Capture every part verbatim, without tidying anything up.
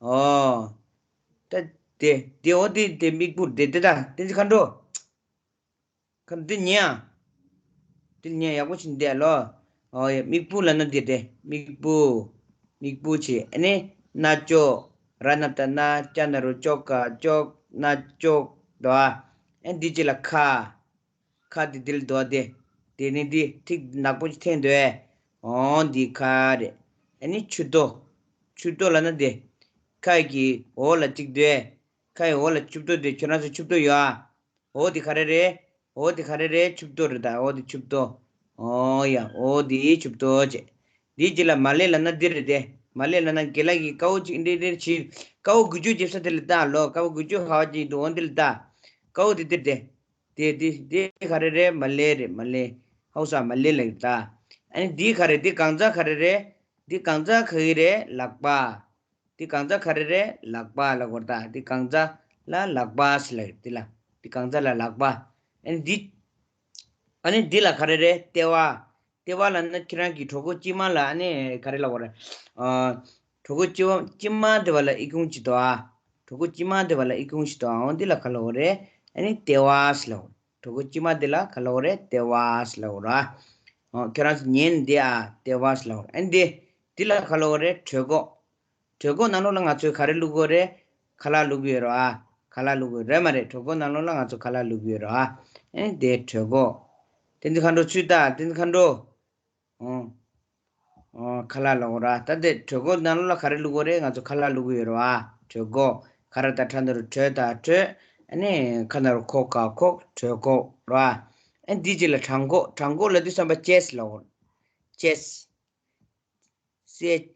ཨོ། ད་དེ་དེ་འོ་དེ་དེ་མིག་སྤུ་དེ་དེ་ད་དེ་ཚེ་མཁའ་འགྲོ། ཁ་འདི་ཉན་ཨ། འདི་ཉན་ཡག་པོ་ཞིག་འདས་ལོ། ཨོ་ཡ། མིག་སྤུ་ལབ་ན་འདི་སྟེ། མིག་སྤུ། མིག་སྤུ་བྱས། ཨ་ནི་རྣ་ཅོག་ར་ན་བཏགས་རྣ། ཅ་ན་རོ་ཅོ་ག་ཅོག་རྣ་ཅོག་དོ། ཨ་འདི་ཅི་ལ་ཁ། ཁ་འདི་འདི་ལ་དོ་སྟེ། དེ་ནི་འདི་ཐིག་ནག་པོ་ཅིག་འཐེན་དོ། ཨོ་འདི་ཁ་རེད། ཨ་ནི་མཆུ་ཏོ། མཆུ་ཏོ་ལབ་ན་འདི། ཁ་གི་འོག་ལ་གཅིག་དོ། ཁ་ཡི་འོག་ལ་མཆུ་ཏོ་དེ་ཁྱོད་རང་ཚོ་མཆུ་ཏོ་ཡོད་ཨ། འོ་དེ་ག་རེ་རེད། འོ་དེ་ག་རེ་རེད། མཆུ་ཏོ་རེད་ད། འོ་དེ་མཆུ་ཏོ། ཨོ་ཡ། འོ་དེ་མཆུ་ཏོ་བྱས། དེའི་རྗེས་ལ་མ་ལེ་ལབ་ན་འདི་རེད་དེ། མ་ལེ་ལབ་ན་རྒན་ལགས་ཀྱིས་དཀར་པོ་ཅིག་འདྲེ་འདྲེ་བྱས། དཀར་པོ་དགུ་བཅུ་བརྒྱབ་ས་དེ་ལ་ལྟ་ལོ། དཀར་པོ་དགུ་བཅུ་ཧ་བ་ཅིག་འདུག་འོ་འདི་ལ་ལྟ། དཀར་པོ་དེ་འདིར་དེ། དེ་དེ་དེ་ག་རེ་རེད། མ་ལེ་རེད། མ་ལེ། ཧའུ་ས་མ་ལེ་ལབ་ད། ཨ་ནི་འདི་ག་རེ། འདི་གང་ཚ་ག་རེ་རེད། འདི་གང་ཚ་ག་གི་རེད། ལག་པ། འདི་གང་ཚ་ག་རེ་རེད། ལག་པ་ལ་གོ་ད། འདི་གང་ཚ་ལ་ལག་པ་ཟེར་ལབ་འདི་ལ། འདི་གང་ཚ་ལ་ལག་པ། ཨ་ནི་འདི། ཨ་ནི་འདི་ལ་ག་རེ་རེད། ལྟེ་བ། ལྟེ་བ་ལབ་ན་ཁྱེད་རང་གི་གྲོད་ཁོག་དཀྱིལ་མ་ལ་ཨ་ནི་ག་རེ་ལབ་དགོས་རེད། ཨ། གྲོད་ཁོག་དཀྱིལ་མ་དཀྱིལ་མ་དེ་བ་ལ་ཨི་ཁུང་ཅིག་འདུག་ཨ། གྲོད་ཁོག་དཀྱིལ་མ་དེ་བ་ལ་ཨི་ཁུང་ཞིག་འདུག་ཨ། འོ་འདི་ལ་ག་ལབ་དགོས་རེད། ཨ་ནི་ལྟེ་བ་ཟེར་ལབ་དགོས་རེད། གྲོད་ཁོག་དཀྱིལ་མ་དེ་ལ་ག་ལབ་དགོས་རེད། ལྟེ་བ་ཟེར་ལབ་དགོས་རེད་ཨ། ཨོ་ཁྱེད་རང་ཚོ་ཉན་འདི་ཨ། ལྟེ་བ་ཟེར་ལབ་དགོས་རེད། ཨ་ནི་འདི། འདི་ལ་ག་ལབ་དགོས་རེད། གྲོད་ཁོག་གྲོད་ཁོག་ནང་ལོགས་ལ་ང་ཚོས་ག་རེ་བླུག་དགོས་རེད། ཁ་ལག་བླུག་གི་ཡོད་རེད་ཨ། ཁ་ལག་བླུག་གི་ཡོད་རེད་མ་རེད། གྲོད་ཁོག་ནང་ལོགས་ལ་ང་ཚོ་ཁ་ལག་བླུག་གི་ཡོད་རེད་ཨ། ཨེ་དེ་གྲོད་ཁོག་བསྟན་འཛིན་མཁའ་འགྲོ་ཚུར་ལྟ། བསྟན་འཛིན་མཁའ་འགྲོ། ཨོ། ཨོ་ཁ་ལག་ལབ་དགོས་རེད་ཨ། ད་དེ་གྲོད་ཁོག་ནང་ལོགས་ལ་ག་རེ་བླུག་དགོས་རེད། ང་ཚོ་ཁ་ལག་བླུག་གི་ཡོད་རེད་ཨ། གྲོད་ཁོག་ཁ་ར་བཏགས་ཁྲ་ན་རོ་གྲོ་ད་གྲོད། ཨ་ནི་ཁ་ན་རོ་ཁོ་ག་ཁོག་གྲོད་ཁོག་རེད་ཨ། ཨ་འདི་གཅིག་ལ་བྲང་ཁོག་བྲང་ཁོག་ལབ་དུས་ཙམ་པ་ཅེ་སི་ལབ་དགོས་རེད། ཅེ་སི། C H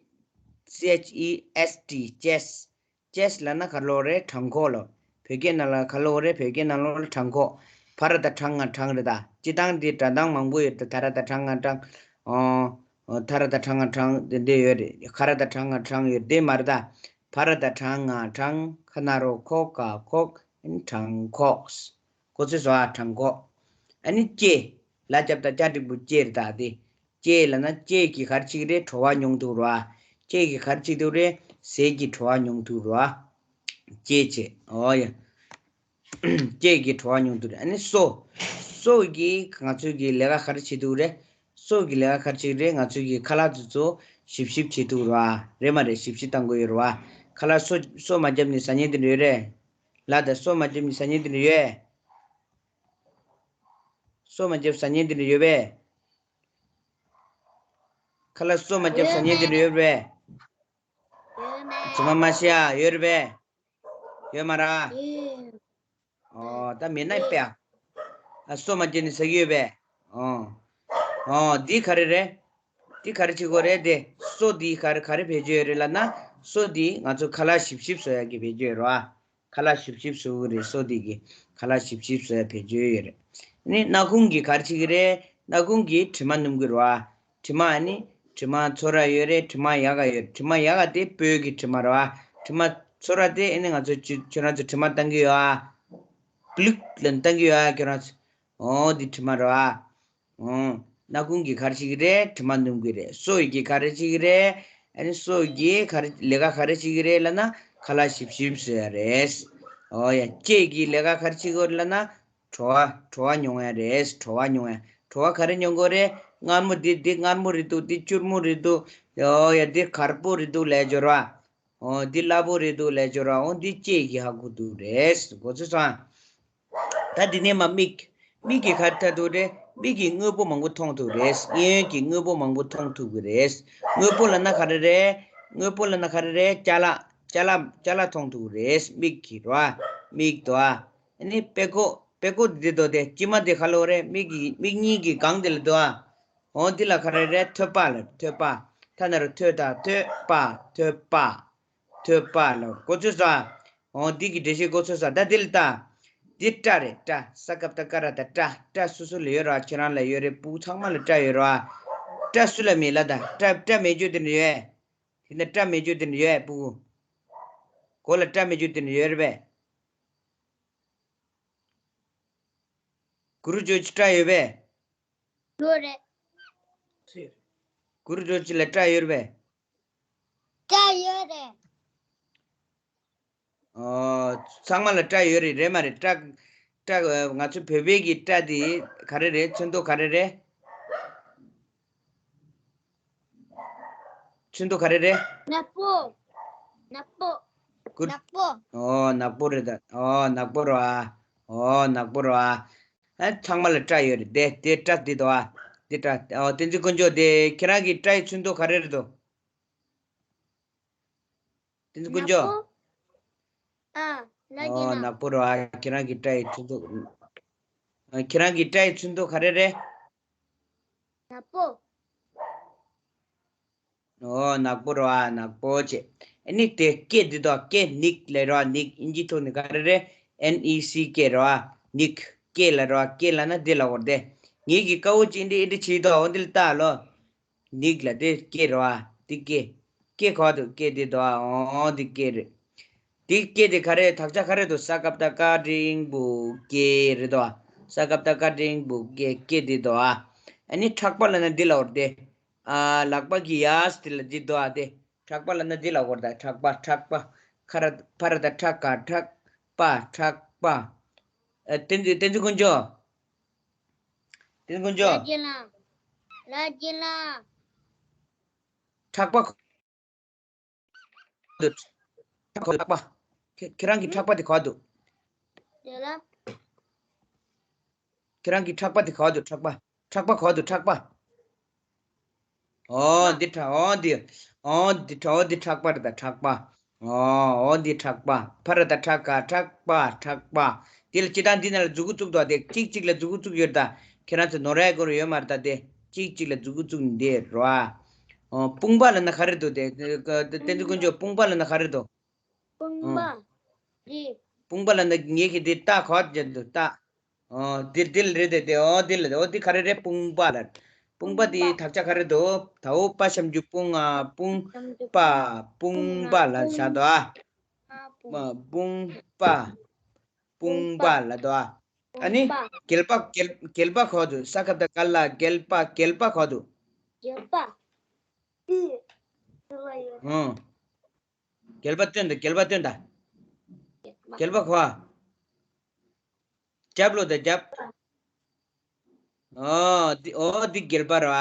C H E S T ཅེ་སི། ཅེ་སི་ལབ་ན་ག་ལབ་དགོས་རེད། བྲང་ཁོག་ལབ། བོད་སྐད་ནང་ལ་ག་ལབ་དགོས་རེད། བོད་སྐད་ནང་ལོགས་ལ་བྲང་ཁོག་བ་ར་བཏགས་བྲ་ང་བྲང་རེད་ད། སྤྱིར་བཏང་འདི་སྒྲ་གདངས་མང་པོ་ཡོད་ད། ད་ར་བཏགས་དྲ་ང་དྲང་། ཨོ། ཨོ་ད་ར་བཏགས་དྲ་ང་དྲང་དེ་འདྲ་ཡོད་རེད། ག་ར་བཏགས་གྲ་ང་གྲང་ཡོད་དེ་མ་རེད་ད། བ་ར་བཏགས་བྲ་ང་བྲང་། ཁ་ན་རོ་ཁོ་ག་ཁོག་བྲང་ཁོག་གོ་ཚོད་སོང་ཨ། བྲང་ཁོག་ཨ་ནི་ལྕེ། ལ་རྒྱབ་ད་ལྕགས་འགྲེང་བུ་ལྕེ་རེད་ད་དེ། ལྕེ་ལབ་ན་ལྕེ་གིས་ག་རེ་བྱེད་ཀྱི་རེད། བྲོ་བ་མྱོང་ཐུབ་རེད་བ། ལྕེ་གིས་ག་རེ་བྱེད་ཐུབ་རེད། ཟས་ཀྱི་བྲོ་བ་མྱོང་ཐུབ་རེད་བ། ལྕེ་བྱས། ཨོ་ཡ། ལྕེ་གིས་བྲོ་བ་མྱོང་ཐུབ་རེད། ཨ་ནི་སོ། སོ་གིས་ང་ཚོའི་གི་ལས་ཀ་ག་རེ་བྱེད་ཐུབ་རེད། སོ་གིས་ལས་ཀ་ག་རེ་བྱེད་ཀྱི་རེད། ང་ཚོའི་གི་ཁ་ལག་དེ་ཚོ་ཞིབ་ཞིབ་བྱེད་ཐུབ་རེད་བ། རེད་མ་རེད། ཞིབ་ཞིབ་བཏང་དགོས་ཡོད་རེད་བ། ཁ་ལག་སོ་སོ་མ་བརྒྱབ་ནས་ཟ་མཁན་དེ་འདྲ་ཡོད་རེད། ལ་དང་སོ་མ་བརྒྱབ་ནས་ཟ་མཁན་དེ་འདྲ་ཡོད། སོ་མ་བརྒྱབ་ཟ་མཁན་དེ་འདྲ་ཡོད་པས། ཁ་ལག་སོ་མ་བརྒྱབ་ཟ་མཁན་དེ་འདྲ་ཡོད་པས། ཡོད་མེད། རྫུན་མ་མ་བཤད་ཨ། ཡོད་རེད་པས། ཡོད་མ་རེད། ཡོད། ཨོ་ད་མེད་ན་ཡོད་པས་ཨ། སོ་མ་བརྒྱབ་ནས་ཟ་གི་ཡོད་པས། ཨོ། ཨོ་འདི་ག་རེ་རེད། འདི་ག་རེ་བྱེད་དགོས་རེད་དེ། སོ་འདི་ག་རེ་ག་རེ་བེད་སྤྱོད་ཡོད་རེད་ལབ་ན། སོ་འདི་ང་ཚོ་ཁ་ལག་ཞིབ་ཞིབ་བཟོ་ཡག་གི་བེད་སྤྱོད་ཡོད་རེད་བ། ཁ་ལག་ཞིབ་ཞིབ་བཟོ་གི་རེད། སོ་འདི་གི་ཁ་ལག་ཞིབ་ཞིབ་བཟོ་ཡག་བེད་སྤྱོད་ཡོད་རེད། ཨ་ནི་སྣ་ཁུང་གི་ག་རེ་བྱེད་ཀྱི་རེད། སྣ་ཁུང་གི་དྲི་མ་སྣོམ་གི་རེད་བ། དྲི་མ་ཨ་ནི་དྲི་མ་ཚོར་བ་ཡོད་རེད། དྲི་མ་ཡག་ག་ཡོད་རེད། དྲི་མ་ཡག་ག་དེ་སྤོས་ཀྱི་དྲི་མ་རེད་བ། དྲི་མ་ཚོར་བ་དེ་ཨ་ནི་ང་ཚོ་ཁྱོད་ཁྱོད་རང་ཚོ་དྲི་མ་བཏང་གི་ཡོད་ཨ། པླུག་ལབ་བཏང་གི་ཡོད་ཨ་ཁྱོད་རང་ཚོ། ཨོ་འདི་དྲི་མ་རེད་བ། ཨོ། སྣ་ཁུང་གི་ག་རེ་བྱེད་ཀྱི་རེད། དྲི་མ་སྣོམ་གྱི་རེད། སོ་ཡི་གི་ག་རེ་བྱེད་ཀྱི་རེད། ཨ་ནི་སོ་ཡི་གི་ག་རེ་ལས་ཀ་ག་རེ་བྱེད་ཀྱི་རེད་ལབ་ན་ཁ་ལག་ཞིབ་ཞིབ་བཟོ་ཡ་རེད། ཨོ་ཡ། ལྕེ་གི་ལས་ཀ་ག་རེ་བྱེད་ཀྱི་ཡོད་ལབ་ན་བྲོ་བ་བྲོ་བ་མྱོང་ཡ་རེད། བྲོ་བ་མྱོང་ཡ། བྲོ་བ་ག་རེ་མྱོང་གི་རེད། མངར་མོ་འདི་འདི་མངར་མོ་རེད་འདུག་འདི་སྐྱུར་མོ་རེད་འདུག་ཨོ་ཡ། འདི་གར་པོ་རེད་འདུག་ལབ་སྦྱོར་བ། ཨོ་འདི་སླ་པོ་རེད་འདུག་ལབ་སྦྱོར་བ། ཨོ་འདི་ལྕེ་གིས་ཧ་གོ་ཐུབ་རེད། གོ་ཚོད་སོང་ཨ། ད་འདི་ནས་མར་མིག་མིག་གིས་ག་རེ་ལྟ་ཐུབ་རེད། མིག་གིས་དངོས་པོ་མང་པོ་མཐོང་ཐུབ་རེད། གཡས་གཡོན་གྱི་དངོས་པོ་མང་པོ་མཐོང་ཐུབ་ཀྱི་རེད། དངོས་པོ་ལབ་ན་ག་རེ་རེད། དངོས་པོ་ལབ་ན་ག་རེ་རེད། ཅ་ལག་ཅ་ལག་ཅ་ལག་མཐོང་ཐུབ་ཀྱི་རེད། མིག་གིས་རོ། མིག་དོ། ཨ་ནི་དཔྲལ་ཀོ། དཔྲལ་ཀོ་འདི་དོ་དེ་དཀྱིལ་མ་དེ་ག་ལབ་རེད། མིག་གི་མིག་གཉིས་ཀྱི་སྒང་དེ་ལ་དོ་ཨ། འོ་འདི་ལ་ག་རེ་རེད། ཐོད་པ་ལབ། ཐོད་པ། ཐ་ན་རོ་ཐོད་ད་ཐོད་པ། ཐོད་པ། ཐོད་པ་ལབ། གོ་ཚོད་སོང་ཨ། འོ་འདི་གི་འགྲེལ་བཤད་གོ་ཚོད་སོང་ཨ། ད་འདི་ལ་ལྟ། འདི་སྐྲ་རེད། སྐྲ། ས་ཀ་བཏགས་སྐ་ར་བཏགས་སྐྲ། སྐྲ་སོ་སོ་ལ་ཡོད་ར། ཁྱེད་རང་ལ་ཡོད་རེད། སྤུ་གུ་ཚང་མ་ལ་སྐྲ་ཡོད་ར། སྐྲ་སུ་ལ་མེད་ལབ་ད། སྐྲ་སྐྲ་མེད་རྒྱུ་དེ་འདྲ་ཡོད། དེ་ནས་སྐྲ་མེད་རྒྱུ་དེ་འདྲ་ཡོད་སྤུ་གུ། མགོ་ལ་སྐྲ་མེད་རྒྱུ་དེ་འདྲ་ཡོད་རེད་པས། གུ་རུ་ཇོ་ཅི་སྐྲ་ཡོད་པས། ཡོད་རེད། གུ་རུ་ཇོ་ཅི་ལ་སྐྲ་ཡོད་རེད་པས། སྐྲ་ཡོད་རེད། ཨོ། ཚང་མ་ལ་སྐྲ་ཡོད་རེད། རེད་མ་རེད། སྐྲ་སྐྲ་ང་ཚོ་བོད་པའི་གི་སྐྲ་དེ་ག་རེ་རེད། ཚོན་མདོག་ག་རེ་རེད། ཚོན་མདོག་ག་རེ་རེད། ནག་པོ། ནག་པོ། གུར། ནག་པོ། ཨོ་ནག་པོ་རེད་ད། ཨོ་ནག་པོ་རེད་ཨ། ཨོ་ནག་པོ་རེད་ཨ། ཨ་ཚང་མ་ལ་སྐྲ་ཡོད་རེད། དེ་དེ་སྐྲ་དེ་དོ་ཨ། དེ་སྐྲ། ཨོ་བསྟན་འཛིན་དཀོན་མཆོག་དེ་ཁྱེད་རང་གི་སྐྲ་ཡི་ཚོན་མདོག་ག་རེ་རེད་དོ། བསྟན་འཛིན་དཀོན་མཆོག་ནག་པོ། ཨ། ལ་རྒྱ་ཨོ་ལ། ནག་པོ་རེད་ཨ། ཁྱེད་རང་གི་སྐྲ་ཡི་ཚོན་མདོག་ཨ་ཁྱེད་རང་གི་སྐྲ་ཡི་ཚོན་མདོག་ག་རེ་རེད། ནག་པོ། ཨོ་ནག་པོ་རེད་བ། ནག་པོ་བྱས། ཨ་ནི་དེ་སྐེ་འདི་དང་སྐེ་ནིག་ལབ་རེད་བ། ནིག་ཨིན་ཇི་ཐོག་ནས་ག་རེ་རེད། ཨེན་ཨི་སི་ཀེ་རེད་བ། ནིག་སྐེ་ལབ་རེད་བ། སྐེ་ལབ་ན་འདི་ལབ་དགོས་རེད་དེ། ངེད་ཀྱིས་དཀར་པོ་ཅིག་འདི་འདི་བྱས་དང་འོ་འདི་ལ་བལྟ་ལོ། ནིག་ལབ་དེ་སྐེ་རེད་བ། འདི་སྐེ། སྐེ་ག་པར་འདུག་སྐེ་འདི་དང་འོ་འདི་སྐེ་རེད། འདི་སྐེ་འདི་ག་རེ་དག་ཆ་ག་རེ་འདུག་ས་ཀ་བཏགས་སྐ་འགྲེང་བུ་སྐེ་རེད་དོ། ས་ཀ་བཏགས་སྐ་འགྲེང་བུ་སྐེ། སྐེ་འདི་དང་། ཨ་ནི་ཕྲག་པ་ལབ་ན་འདི་ལབ་དགོས་རེད་དེ། ཨ་ལག་པ་གི་གཡས་དེ་ལ་འདི་འདུག་ཨ་དེ། ཕྲག་པ་ལབ་ན་འདི་ལབ་དགོས་རེད་ད། ཕྲག་པ། ཕྲག་པ། ཁ་ར་ཕ་ར་བཏགས་ཕྲ་ག་ཕྲག་པ། ཕྲག་པ། ཨ་བསྟན་འཛིན་བསྟན་འཛིན་དཀོན་མཆོག་བསྟན་འཛིན་དཀོན་མཆོག་ལ་རྒྱ་ལ། ལ་རྒྱ་ལ། ཕྲག་པ་ག་པར་འདུག་ཕྲག་པ། ཁྱེད་ཁྱེད་རང་གི་ཕྲག་པ་དེ་ག་པར་འདུག་དེ་ལ། ཁྱེད་རང་གི་ཕྲག་པ་དེ་ག་པར་འདུག་ཕྲག་པ། ཕྲག་པ་ག་པར་འདུག་ཕྲག་པ། ཨོ་འདི་ཕྲག་ཨོ་འདི། ཨོ་འདི་ཕྲག་ཨོ་འདི་ཕྲག་པ་རེད་ད། ཕྲག་པ། ཨོ་ཨོ་འདི་ཕྲག་པ། ཕ་ར་བཏགས་ཕྲ་ག་ཕྲག་པ། ཕྲག་པ། དེ་ལ་སྤྱིར་བཏང་འདི་ནང་ལ་མཛུ་གུ་བཙུགས་འདུག་དེ་གཅིག་གཅིག་ལ་མཛུ་གུ་བཙུགས་ཡོད་ད། ཁྱེད་རང་ཚོ་ནོར་ཡ་དགོས་རེ་ཡོད་མ་རེད་ད། དེ་གཅིག་གཅིག་ལ་མཛུ་གུ་བཙུགས་ནས་འདི་རེད་བ། ཨོ་དཔུང་པ་ལབ་ན་ག་རེ་འདུག་དེ་བསྟན་འཛིན་དཀོན་མཆོག་དཔུང་པ་ལབ་ན་ག་རེ་འདུག་དཔུང་པ། ཨོ། རེད། དཔུང་པ་ལབ་ན་ངེད་ཀྱིས་འདི་རྟ་ག་པར་འདུག་རྟ། ཨོ་འདི་འདི་ལ་རེད་དེ་དེ། ཨོ་འདི་ལ་ཨོ་འདི་ག་རེ་རེད། དཔུང་པ་ལ། དཔུང་པ་དེ་དག་ཆ་ག་རེ་འདུག་ད་འོ་པ་ཞབས་ཀྱུ་དཔུང་ཨ། དཔུང་པ། དཔུང་པ་ལ་བཞག་འདུག་ཨ། དཔུང་པ། དཔུང་པ་ལ་འདུག་ཨ། ཨ་ནི་དཔུང་པ། རྒྱལ་པ། རྒྱལ་རྒྱལ་པ་ག་པར་འདུག་ས་ཀ་བཏགས་སྒ་ལ་རྒྱལ་པ། རྒྱལ་པ་ག་པར་འདུག་རྒྱལ་པ། ཨོ། རྒྱལ་པ་སྟོན་དང་། རྒྱལ་པ་སྟོན་དང་། རྒྱལ་པ། རྒྱལ་པ་ག་པར། རྒྱབ་ལོགས་དང་རྒྱབ། ཨོ་འདི་ཨོ་འདི་རྒྱལ་པ་རེད་བ།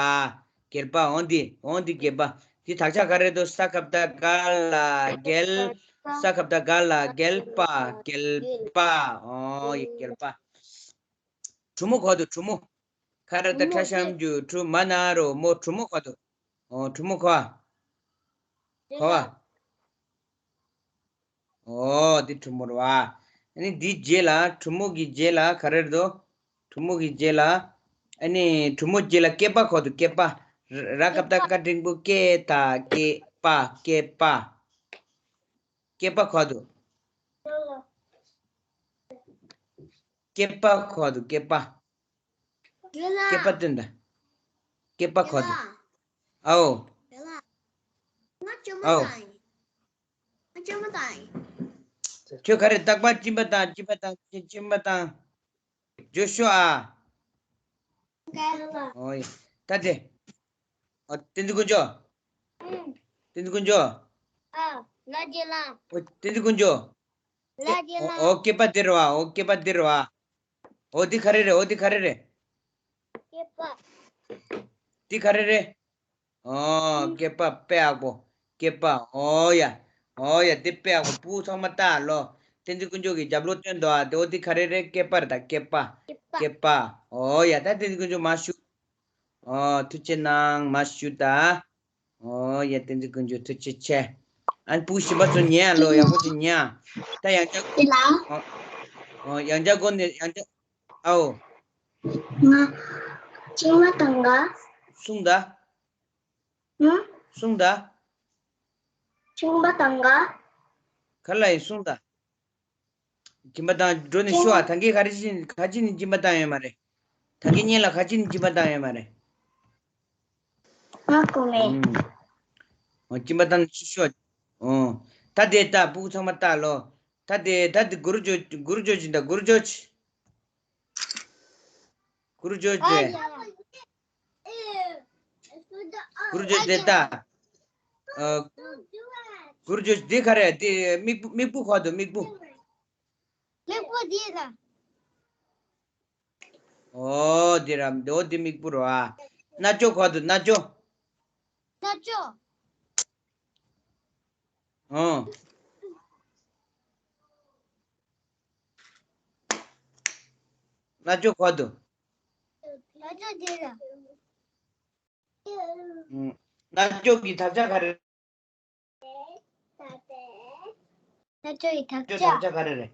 རྒྱལ་པ། ཨོ་འདི་ཨོ་འདི་རྒྱལ་པ། འདི་དག་ཆ་ག་རེ་འདུག་ས་ཀ་བཏགས་སྒ་ལ་རྒྱལ། ས་ཀ་བཏགས་སྒ་ལ་རྒྱལ་པ། རྒྱལ་པ། ཨོ་ཡ་རྒྱལ་པ། གྲུ་མོ་ག་པར་འདུག་གྲུ་མོ། ཁ་ར་བཏགས་ཁྲ་ཞབས་ཀྱུ་གྲུ། མ་ན་རོ་མོ། གྲུ་མོ་ག་པར་འདུག་ཨོ་གྲུ་མོ་ག་པར། ག་པར། ཨོ་འདི་གྲུ་མོ་རེད་བ། ཨ་ནི་འདིའི་རྗེས་ལ། གྲུ་མོ་གི་རྗེས་ལ་ག་རེ་རེད་དོ། གྲུ་མོ་གི་རྗེས་ལ། ཨ་ནི་གྲུ་མོ་རྗེས་ལ་སྐེད་པ་ག་པར་འདུག་སྐེད་པ། ར་སྐ་བཏགས་སྐ་འགྲེང་བུ་སྐེ། ད་སྐེད་པ། སྐེད་པ། སྐེད་པ་ག་པར་འདུག་སྐེད་པ་ག་པར་འདུག་སྐེད་པ། སྐེད་པ་སྟོན་དང་། སྐེད་པ་ག་པར་འདུག་ཨའོ། ཨའོ། ཁྱོད་ག་རེ། རྟག་པར་གཅིན་པ་དང་། གཅིན་པ་དང་། གཅིན་པ་དང་། རྗེས་ཤོག་ཨ། ཨོ་ཡ། ད་དེ། ཨོ་བསྟན་འཛིན་དཀོན་མཆོག་བསྟན་འཛིན་དཀོན་མཆོག་ཨ། ལ་རྒྱ་ལ། ཨོ་བསྟན་འཛིན་དཀོན་མཆོག་ལ་རྒྱ་ལ། ཨོ་སྐེད་པ་འདི་རེད་བ། ཨོ་སྐེད་པ་འདི་རེད་བ། ཨོ་འདི་ག་རེ་རེད། ཨོ་འདི་ག་རེ་རེད། སྐེད་པ། འདི་ག་རེ་རེད། ཨོ་སྐེད་པ། དཔེ་ཡག་པོ། སྐེད་པ། ཨོ་ཡ། ཨོ་ཡ་འདི་དཔེ་ཡག་པོ། སྤུ་གུ་ཚང་མ་ལྟ་ལོ། བསྟན་འཛིན་དཀོན་མཆོག་གིས་རྒྱབ་ལོགས་སྟོན་དང་། ཨོ་འདི་ག་རེ་རེད། སྐེད་པ་རེད་ད། སྐེད་པ། སྐེད་པ། སྐེད་པ། ཨོ་ཡ་ད་བསྟན་འཛིན་དཀོན་མཆོག་མར་བཞུགས། ཨོ་ཐུགས་རྗེ་གནང་། མར་བཞུགས་ད། ཨོ་ཡ་བསྟན་འཛིན་དཀོན་མཆོག་ཐུགས་རྗེ་ཆེ། ཨ་ནི་སྤུ་གུ་གཞན་པ་ཚོ་ཉན་ཨ་ལོ། ཡག་པོ་ཅིག་ཉན་ཨ། ད་ཡང་བསྐྱར། དེ་ལ། ཨོ་ཨོ་ཡང་བསྐྱར་སྒོ་ནས་ཡང་བསྐྱར། ཨའོ། ང་། གཅིན་པ་དང་ག་གསུངས་ད། ཧུམ། གསུངས་ད། གཅིན་པ་དང་ག་ག་ལ་ཡིན་གསུངས་ད། གཅིན་པ་དང་། འགྲོ་ནས་ཤོག་ཨ། ད་གིན་ག་རེ་བྱས་ནས། ག་ཅི་ནས་གཅིན་པ་བཏང་ཡོད་མ་རེད། ད་གིན་སྔོན་ལ་ག་ཅི་ནས་གཅིན་པ་བཏང་ཡོད་མ་རེད། ང་གོ་མེད། ཨུམ། ཨོ་གཅིན་པ་བཏང་ནས་ཤོག་ཤོག་ཨོ། ད་དེ་ལྟ། སྤུ་གུ་ཚང་མ་ལྟ་ལོ། ད་དེ་ད་དེ་གུ་རུ་ཇོ། གུ་རུ་ཇོ་ཅི་འདྲ། གུ་རུ་ཇོ་ཅི། གུ་རུ་ཇོ་ཅི། གུ་རུ་ཇོ་དེ་ལྟ། ཨ། གུར་ཇོ་འདི་ག་རེ། འདི་མིག་སྨུག་པོ་ག་བ་འདུག་སྨུག་པོ། སྨུག་པོ་འདི་ལ། ཨོ་འདི་ར་འདི་འོ་འདི་སྨུག་པོ་རེད་བ། རྣ་ཅོག་ག་བ་འདུག་རྣ་ཅོག་རྣ་ཅོག་ཨོ། རྣ་ཅོག་ག་བ་འདུག་རྣ་ཅོག་འདི་ལ། ཨུམ། རྣ་ཅོག་གི་དག་ཆ་ག་རེ། རྣ་ཅོག་གི་དག་ཅོག་ཆ། དག་ཆ་ག་རེ་རེད།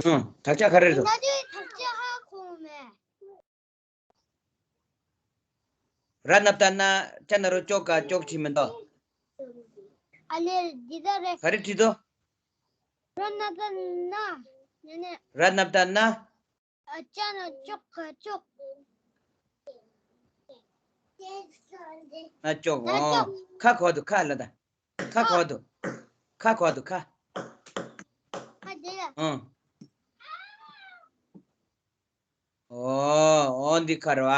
ཨུམ། དག་ཆ་ག་རེ་རེད། རྣ་ཅོག་གི་དག་ཆ་ཧ་གོ་མེད། ར་ན་བཏགས་རྣ། ཅ་ན་རོ་ཅོ་ག་ཅོག་བྲིས་མི་འདུག་ཨ་ལེ་འདི་ལྟར་རེད། ག་རེ་བྲིས་འདུག་ར་ན་བཏགས་རྣ། ནས་ནས། ར་ན་བཏགས་རྣ། ཨ་ཅ་ན་ཅོག་ག་ཅོག་ཨ་ཅོག་ཨ་ཅོག་ཨོ། ཁ་ག་བ་འདུག་ཁ་ལ་ད། ཁ་ག་བ་འདུག་ཁ་ག་བ་འདུག་ཁ། ཁ་དེ་ལ། ཨང་། ཨོ་ཨོ་འདི་ཁ་རེད་བ།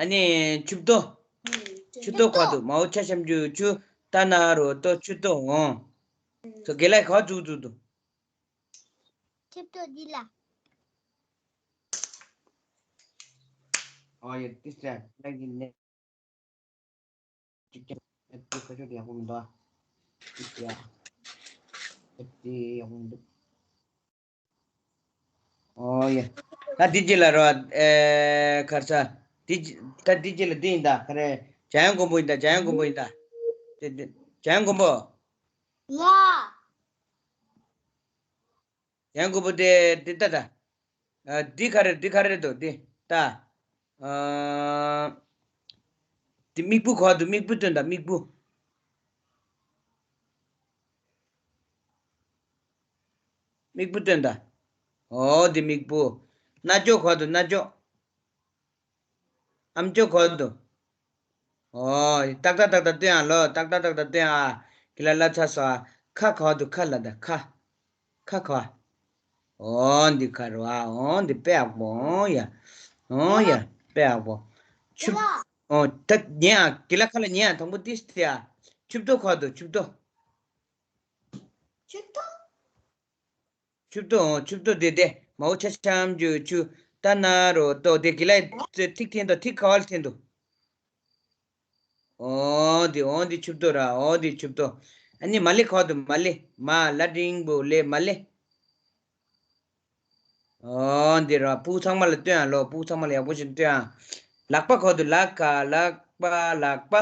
ཨ་ནི་ཆུ་བཏོ། ཆུ་བཏོ་ག་བ་འདུག་མའོ་ཆ་ཞབས་ཀྱུ་ཆུ། ཏ་ན་རོ་ཏོ་ཆུ་བཏོ་ཨོ། ཚོ་དགེ་ལགས་ག་བ་འཛུགས་འཛུགས་འདུག་ཆིབས་ཏོ་འདི་ལ། ཨོ་ཡ་ཏི་སྲ་ལགས་ཀྱི་ནས། ཅིག་ཀྱང་ཨེ་ཏི་ཁ་ཤོད་ཡག་པོ་མི་འདུག་ཨ། ཏི་ཡ། ཨེ་ཏི་ཡག་པོ་མི་འདུག་ཨོ་ཡ། ད་འདི་རྗེས་ལ་རོ། ཨེ་ཁར་ས། འདི་ད་འདི་རྗེས་ལ་འདི་ཡིན་ད་ག་རེ། འཇམ་དབྱངས་མགོན་པོ་ཡིན་ད། འཇམ་དབྱངས་མགོན་པོ་ཡིན་ད། འཇམ་དབྱངས་མགོན་པོ། ལ། ཡང་དགོས་པོ་དེ་འདི་ལྟ་ད། ཨ། འདི་ག་རེ་འདི་ག་རེ་འདུག་འདི་ལྟ། ཨ། འདི་སྨུག་པོ་ག་བ་འདུག་སྨུག་པོ་སྟོན་ད་སྨུག་པོ། སྨུག་པོ་སྟོན་ད། ཨོ་འདི་སྨུག་པོ། རྣ་ཅོག་ག་བ་འདུག་རྣ་ཅོག་ཨམ་ཅོག་ག་བ་འདུག་ཨོ། ཏག་ཏག་ཏག་ཏག་སྟོན་ཨ་ལོ། ཏག་ཏག་ཏག་ཏག་སྟོན་ཨ། ཁྱེད་ལ་ལབ་ཚར་སོང་ཨ། ཁ་ག་བ་འདུག་ཁ་ལ་ད་ཁ། ཁ་ག་བ། ཨོ་འདི་ཁ་རུ་ཨ། ཨོ་འདི་དཔེ་ཡག་པོ། ཨོ་ཡ། ཨོ་ཡ། དཔེ་ཡག་པོ། ཆུ། ཨོ་ད་ཉན་ཨ། ཁྱེད་ལ་ཁ་ལ་ཉན་ཨ། དང་པོ་ཏིས་ཏེ་ཨ། ཆུ་བཏོ་ག་བ་འདུག་ཆུ་བཏོ། ཆུ་བཏོ། ཆུ་བཏོ། ཨོ་ཆུ་བཏོ་དེ་དེ། མའོ་ཆ་ཤམ་ཇུ་ཆུ། ཏ་ན་རོ་ཏོ། དེ་གི་ལ་ཐིག་འཐེན་ཏོ། ཐིག་ག་བ་ལ་འཐེན་ཏོ། ཨོ་དེ་ཨོ་དེ་ཆུ་བཏོ་ར། ཨོ་དེ་ཆུ་བཏོ། ཨ་ནི་མ་ལེ་ག་བ་འདུག་མ་ལེ། མ་ལ་འགྲེང་བུ་ལེ་མ་ལེ། ཨོ་འདི་ར། སྤུ་གུ་ཚང་མ་ལ་སྟོན་ཨ་ལོ། སྤུ་གུ་ཚང་མ་ལ་ཡག་པོ་ཞིག་སྟོན་ཨ། ལག་པ་ག་བ་འདུག་ལག་ག་ལག་པ་ལག་པ།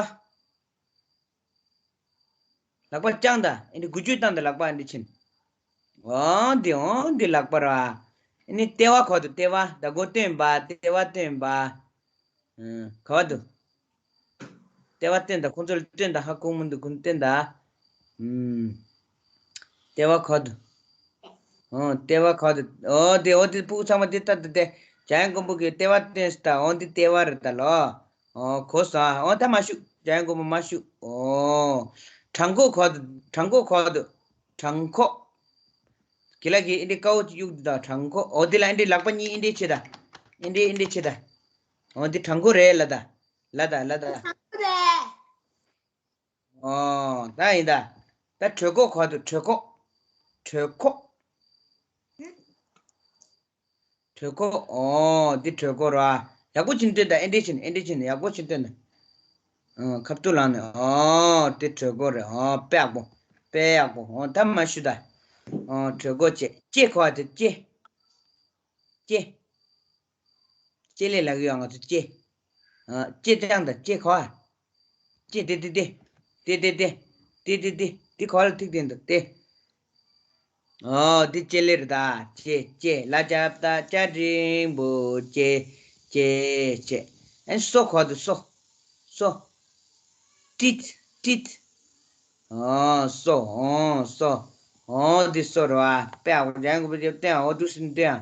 ལག་པ་བརྐྱངས་ད། ཨེ་འདི་འགུལ་སྐྱོད་བཏང་ད་ལག་པ་ཨེ་འདི་ཕྱིན། འོ་འདི་འོ་འདི་ལག་པ་ར། ཨེ་ནི་ལྟེ་བ་ག་བ་འདུག་ལྟེ་བ། ད་གོ་སྟོན་པ་ལྟེ་བ་སྟོན་པ། ཨ་ག་བ་འདུག་ལྟེ་བ་སྟོན་ད། ཁོང་ཚོ་ལ་སྟོན་ད། ཧ་གོ་མི་འདུག་ཁོང་སྟོན་ད། ཨུམ། ལྟེ་བ་ག་བ་འདུག་ཨོ་ལྟེ་བ་ག་བ་འདུག་ཨོ་དེ་ཨོ་དེ་སྤུ་གུ་ཚང་མ་དེ་ལྟ་དེ་དེ། འཇམ་དབྱངས་མགོན་པོ་གི་ལྟེ་བ་སྟོན་ད། ཨོ་འདི་ལྟེ་བ་རེད་ད་ལོ། ཨོ་གོ་སོང་ཨ། ཨོ་ད་མ་བཞུགས། འཇམ་དབྱངས་མགོན་པོ་མ་བཞུགས། ཨོ། བྲང་ཁོག་ག་བ་འདུག་བྲང་ཁོག་ག་བ་འདུག་བྲང་ཁོག་ཁྱེད་ལ་གི་ཨེ་འདྲའི་དཀར་པོ་གཡུག་འདི་དང་བྲང་ཁོག་ཨོ་འདི་ལ་ཨེ་འདྲའི་ལག་པ་གཉིས་ཨེ་འདྲའི་བྱེད་ད། ཨེ་འདྲའི་ཨེ་འདྲའི་བྱེད་ད། ཨོ་འདི་བྲང་ཁོག་རེད་ལ་ད། ལ་ད་ལ་ད། ཨོ་ད་ཡིན་ད། ད་གྲོད་ཁོག་ག་བ་འདུག་གྲོད་ཁོག་གྲོད་ཁོག་གྲོད་ཁོག་ཨོ་འདི་གྲོད་ཁོག་ར། ཡག་པོ་ཕྱིན་སྟོན་ད། ཨེ་འདྲའི་ཕྱིན་ཨེ་འདྲའི་ཕྱིན། ཡག་པོ་ཕྱིན་སྟོན་ད། ཨ་ཁབ་ཏུ་ལངས་ནས། ཨོ་དེ་གྲོད་ཁོག་རེད། ཨོ་དཔེ་ཡག་པོ། དཔེ་ཡག་པོ། ཨོ་ད་མ་ཞུ་ད། ཨོ་གྲོད་ཁོག་ལྕེ། ལྕེ་ག་བ་དེ་ལྕེ། ལྕེ། ལྕེ་ལེ་ལགས་ཡོད་ང་ཚོ་ལྕེ། ཨ་ལྕེ་བརྐྱངས་ད། ལྕེ་ག་བ། ལྕེ་དེ་དེ་དེ། དེ་དེ་དེ། དེ་དེ་དེ། དེ་ག་བ་ལ་ཐིག་འཐེན་འདུག་དེ། ཨོ་འདི་ལྕེ་ལེ་རེད་ད། ལྕེ་ལྕེ། ལ་ལྕ་བཏགས་ལྕ་འགྲེང་བུ་ལྕེ། ལྕེ་ལྕེ། ཨེ་སོ་ག་བ་འདུག་སོ། སོ། ཊིཊ་ཊིཊ། ཨོ་སོ། ཨོ་སོ། ཨོ་འདི་སོ་རེད་བ། དཔེ་ཡག་པོ། འཇམ་དབྱངས་མགོན་པོ་དེ་སྟོན་ཨ། ཨོ་འདུག་སེ་སྟོན་ཨ།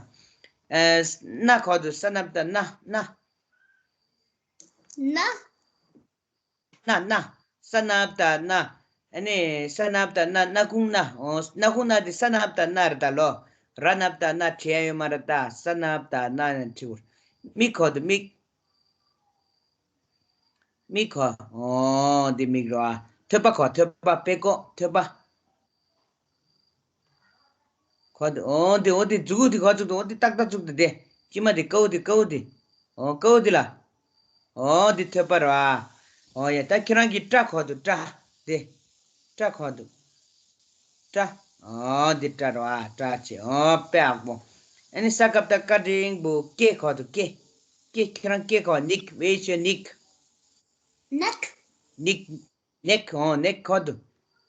ཨེ་སྣ་ག་བ་འདུག་ས་ན་བཏགས་སྣ། སྣ། སྣ། སྣ་སྣ། ས་ན་བཏགས་སྣ། ཨ་ནི་ས་ན་བཏགས་སྣ། སྣ་ཁུང་སྣ། ཨོ་སྣ་ཁུང་སྣ་དེ་ས་ན་བཏགས་སྣ་རེད་ད་ལོ། ར་ན་བཏགས་རྣ། བྲི་ཡ་ཡོད་མ་རེད་ད། ས་ན་བཏགས་སྣ་ནས་བྲི་དགོས། མིག་ག་བ་འདུག་མིག་མིག་ག་བ། ཨོ་འདི་མིག་རེད་བ། ཐོད་པ་གོ། ཐོད་པ་པད་ཀོ་ཐོད་པ། གོ་འདུག་འོ་འདི་འོ་འདི་མཛུ་གུ་འདི་གོ་བཙུགས་འདུག་འོ་འདི་ཏག་ཏག་བཙུགས་འདུག་དེ་ཅི་མ་འདི་ཀའུ་འདི་ཀའུ་འདི། འོ་ཀའུ་འདི་ལ། འོ་འདི་ཐོད་པ་ར། འོ་ཡ་ད་ཁྱེད་རང་གི་སྐྲ་གོ་འདུག་སྐྲ། འདི། སྐྲ་གོ་འདུག་སྐྲ། འོ་འདི་སྐྲ་ར་སྐྲ་ཆེ་འོ་དཔེ་ཡག་པོ། ཨ་ནི་ས་ཀབ་ད་ཀ་འབྲིང་པོ་ཀེ་གོ་འདུག་ཀེ། ཀེ་ཁྱེད་རང་ཀེ་གོ་ནིག་ཝེ་ཤོ་ནིག་ནེག་ནིག་ནེག་ཨོ་ནེག་གོ་འདུག་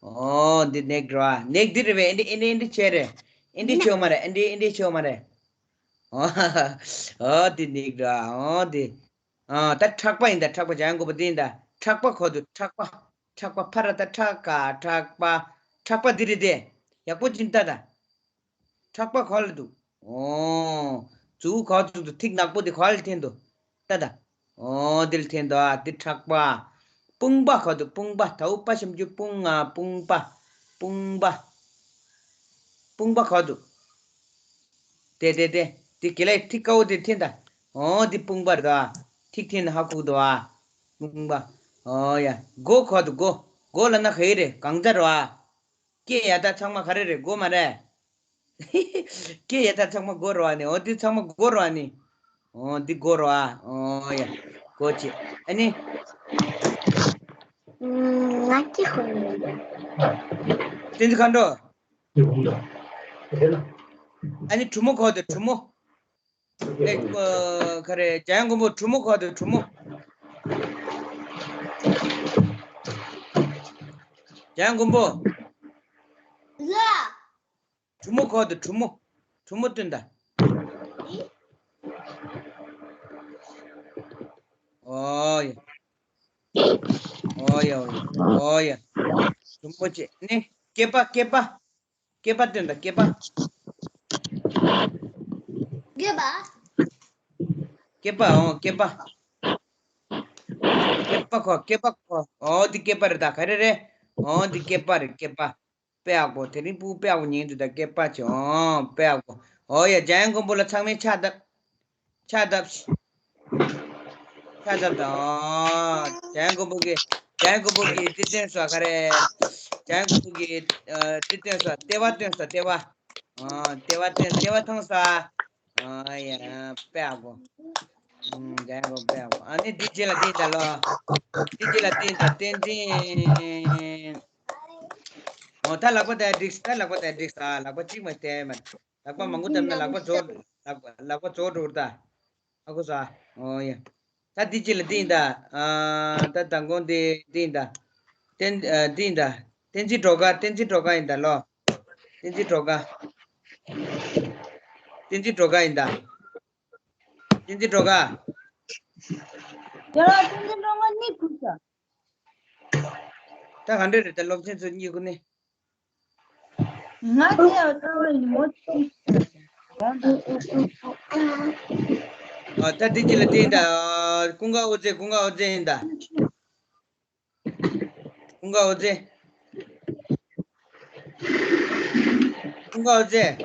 ཨོ་འདི་ནེག་ར། ནེག་འདི་རེད་བས། ཨེ་འདི་ཨེ་འདི་ཨེ་འདི་བྱས་རེད། ཨེ་འདི་བྱས་མ་རེད། ཨེ་འདི་ཨེ་འདི་བྱས་མ་རེད། ཨོ་ཨོ་འདི་ནེག་ར། ཨོ་འདི། ཨ་ད་ཁྲག་པ་ཡིན་ད། ཁྲག་པ་འཇམ་དབྱངས་མགོན་པོ་འདི་ཡིན་ད། ཁྲག་པ་གོ་འདུག་ཁྲག་པ། ཁྲག་པ་ཕ་ར་ད་ཁྲག་ག་ཁྲག་པ། ཁྲག་པ་འདི་རེད་དེ། ཡག་པོ་ཅིག་ལྟ་ད། ཁྲག་པ་ག་ལ་འདུག་ཨོ། མཛུ་གུ་ག་བཙུགས་འདུག་ཐིག་ནག་པོ་དེ་ག་ལ་འཐེན་འདུག་ལྟ་ད། ཨོ་དེ་ལ་འཐེན་འདུག་ཨ་དེ་ཁྲག་པ། དཔུང་པ་ག་འདུག་དཔུང་པ། དའུ་པ་ཞབས་ཀྱུ་དཔུང་ང་དཔུང་པ། དཔུང་པ། དཔུང་པ་ག་འདུག་དེ་དེ་དེ་དེ་ག་ལ་ཐིག་དཀར་པོ་དེ་འཐེན་ད། ཨོ་དེ་དཔུང་པ་རེད་འདུག་ཨ། ཐིག་འཐེན་ཧ་གོ་གི་འདུག་ཨ། དཔུང་པ། ཨོ་ཡ། མགོ་ག་འདུག་མགོ། མགོ་ལབ་ན་ག་ཡི་རེད། གང་ཟག་རེད་འདུག་ཨ། སྐེ་ཡ་ད་ཚང་མ་ག་རེ་རེད། མགོ་མ་རེད། སྐེ་ཡ་ད་ཚང་མ་མགོ་རེད་བ་ནི། འོ་འདི་ཚང་མ་མགོ་རེད་བ་ནི། འོ་འདི་མགོ་རེད་བ། འོ་ཡ། མགོ་ཅི། ཨ་ནི། ང་ཅི་ཧོ་ནི། བསྟན་འཛིན་མཁའ་འགྲོ། ཨ་ནི་གྲུ་མོ་ག་འདུག་གྲུ་མོ། ཨེ། ག་རེ། འཇམ་དབྱངས་མགོན་པོ་གྲུ་མོ་ག་འདུག་གྲུ་མོ། འཇམ་དབྱངས་མགོན་པོ། ལ། གྲུ་མོ་ག་འདུག་གྲུ་མོ། གྲུ་མོ་སྟོན་ད། ཨོ་ཡ། ཨོ་ཡ་ཨོ་ཡ་ཨོ་ཡ། གྲུ་མོ་ཅི་ནི། སྐེད་པ་སྐེད་པ། སྐེད་པ་སྟོན་ད་སྐེད་པ། སྐེད་པ། སྐེད་པ་ཨོ་སྐེད་པ། སྐེད་པ་གོ་སྐེད་པ་གོ། ཨོ་འདི་སྐེད་པ་རེད་ད། ག་རེ་རེད། ཨོ་འདི་སྐེད་པ་རེད་སྐེད་པ། དཔེ་ཡག་པོ། དེ་རིང་སྤུ་གུ་དཔེ་ཡག་པོ་ཉན་འདུག་ད་སྐེད་པ་ཅིག་ཨོ་དཔེ་ཡག་པོ། ཨོ་ཡ། འཇམ་དབྱངས་མགོན་པོ་ལ་ཚང་མས་ཕྱག་བཏབ། ཕྱག་བཏབ། ཕྱག་བཏབ་དང་། འཇམ་དབྱངས་མགོན་པོ་གི། འཇམ་དབྱངས་མགོན་པོ་གི་འདི་སྟོན་སོང་ག་རེ། འཇམ་དབྱངས་མགོན་པོ་གི་ཨ་འདི་སྟོན་སོང་། ལྟེ་བ་སྟོན་སོང་ལྟེ་བ། ཨ་ལྟེ་བ་སྟོན། ལྟེ་བ་མཐོང་སོང་། ཨ་ཡ། དཔེ་ཡག་པོ། ཨུམ། འཇམ་དབྱངས་མགོན་པོ་དཔེ་ཡག་པོ། ཨ་ནི་འདི་རྗེས་ལ་འདི་ད་ལོ། འདི་རྗེས་ལ་འདི་ད་བསྟན་འཛིན། ཨོ་ད་ལག་པ་ད་འགྲིག་ད་ལག་པ་ད་འགྲིག་ད་ལག་པ་གཅིག་མ་སྟེར་མ། ལག་པ་མང་པོ་བཏབ་ན་ལག་པ་རྫོགས། ལག་པ་ལག་པ་རྫོགས་འགྲོ་གི་རེད་ད། ཧ་གོ་སོང་ཨ། ཨོ་ཡ། ད་འདི་གཅིག་ལ་འདི་ཡིན་ད། ཨ་ད་མདང་དགོང་འདི་འདི་ཡིན་ད། བསྟན་ཨ་འདི་ཡིན་ད། བསྟན་འཛིན་སྒྲོལ་དཀར། བསྟན་འཛིན་སྒྲོལ་དཀར་ཡིན་ད་ལོ། བསྟན་འཛིན་སྒྲོལ་དཀར། བསྟན་འཛིན་སྒྲོལ་དཀར་ཡིན་ད། བསྟན་འཛིན་སྒྲོལ་དཀར། ཡ་ལ་བསྟན་འཛིན་སྒྲོལ་དཀར་གཉིད་ཁུག་ས། ད་ག་འདྲ་རེད་ད་སློབ་ཚན་ཚོ་གཉིད་ཁུག་ནི། ང་དེ་ཡང་ཚང་མ་ཉིན་མོ་གཅིག་ཡོང་དང་། ཨ་ད་འདི་གཅིག་ལ་བལྟས་ད། ཀུན་དགའ་འོད་ཟེར། ཀུན་དགའ་འོད་ཟེར་ཡིན་ད། ཀུན་དགའ་འོད་ཟེར། ཀུན་དགའ་འོད་ཟེར།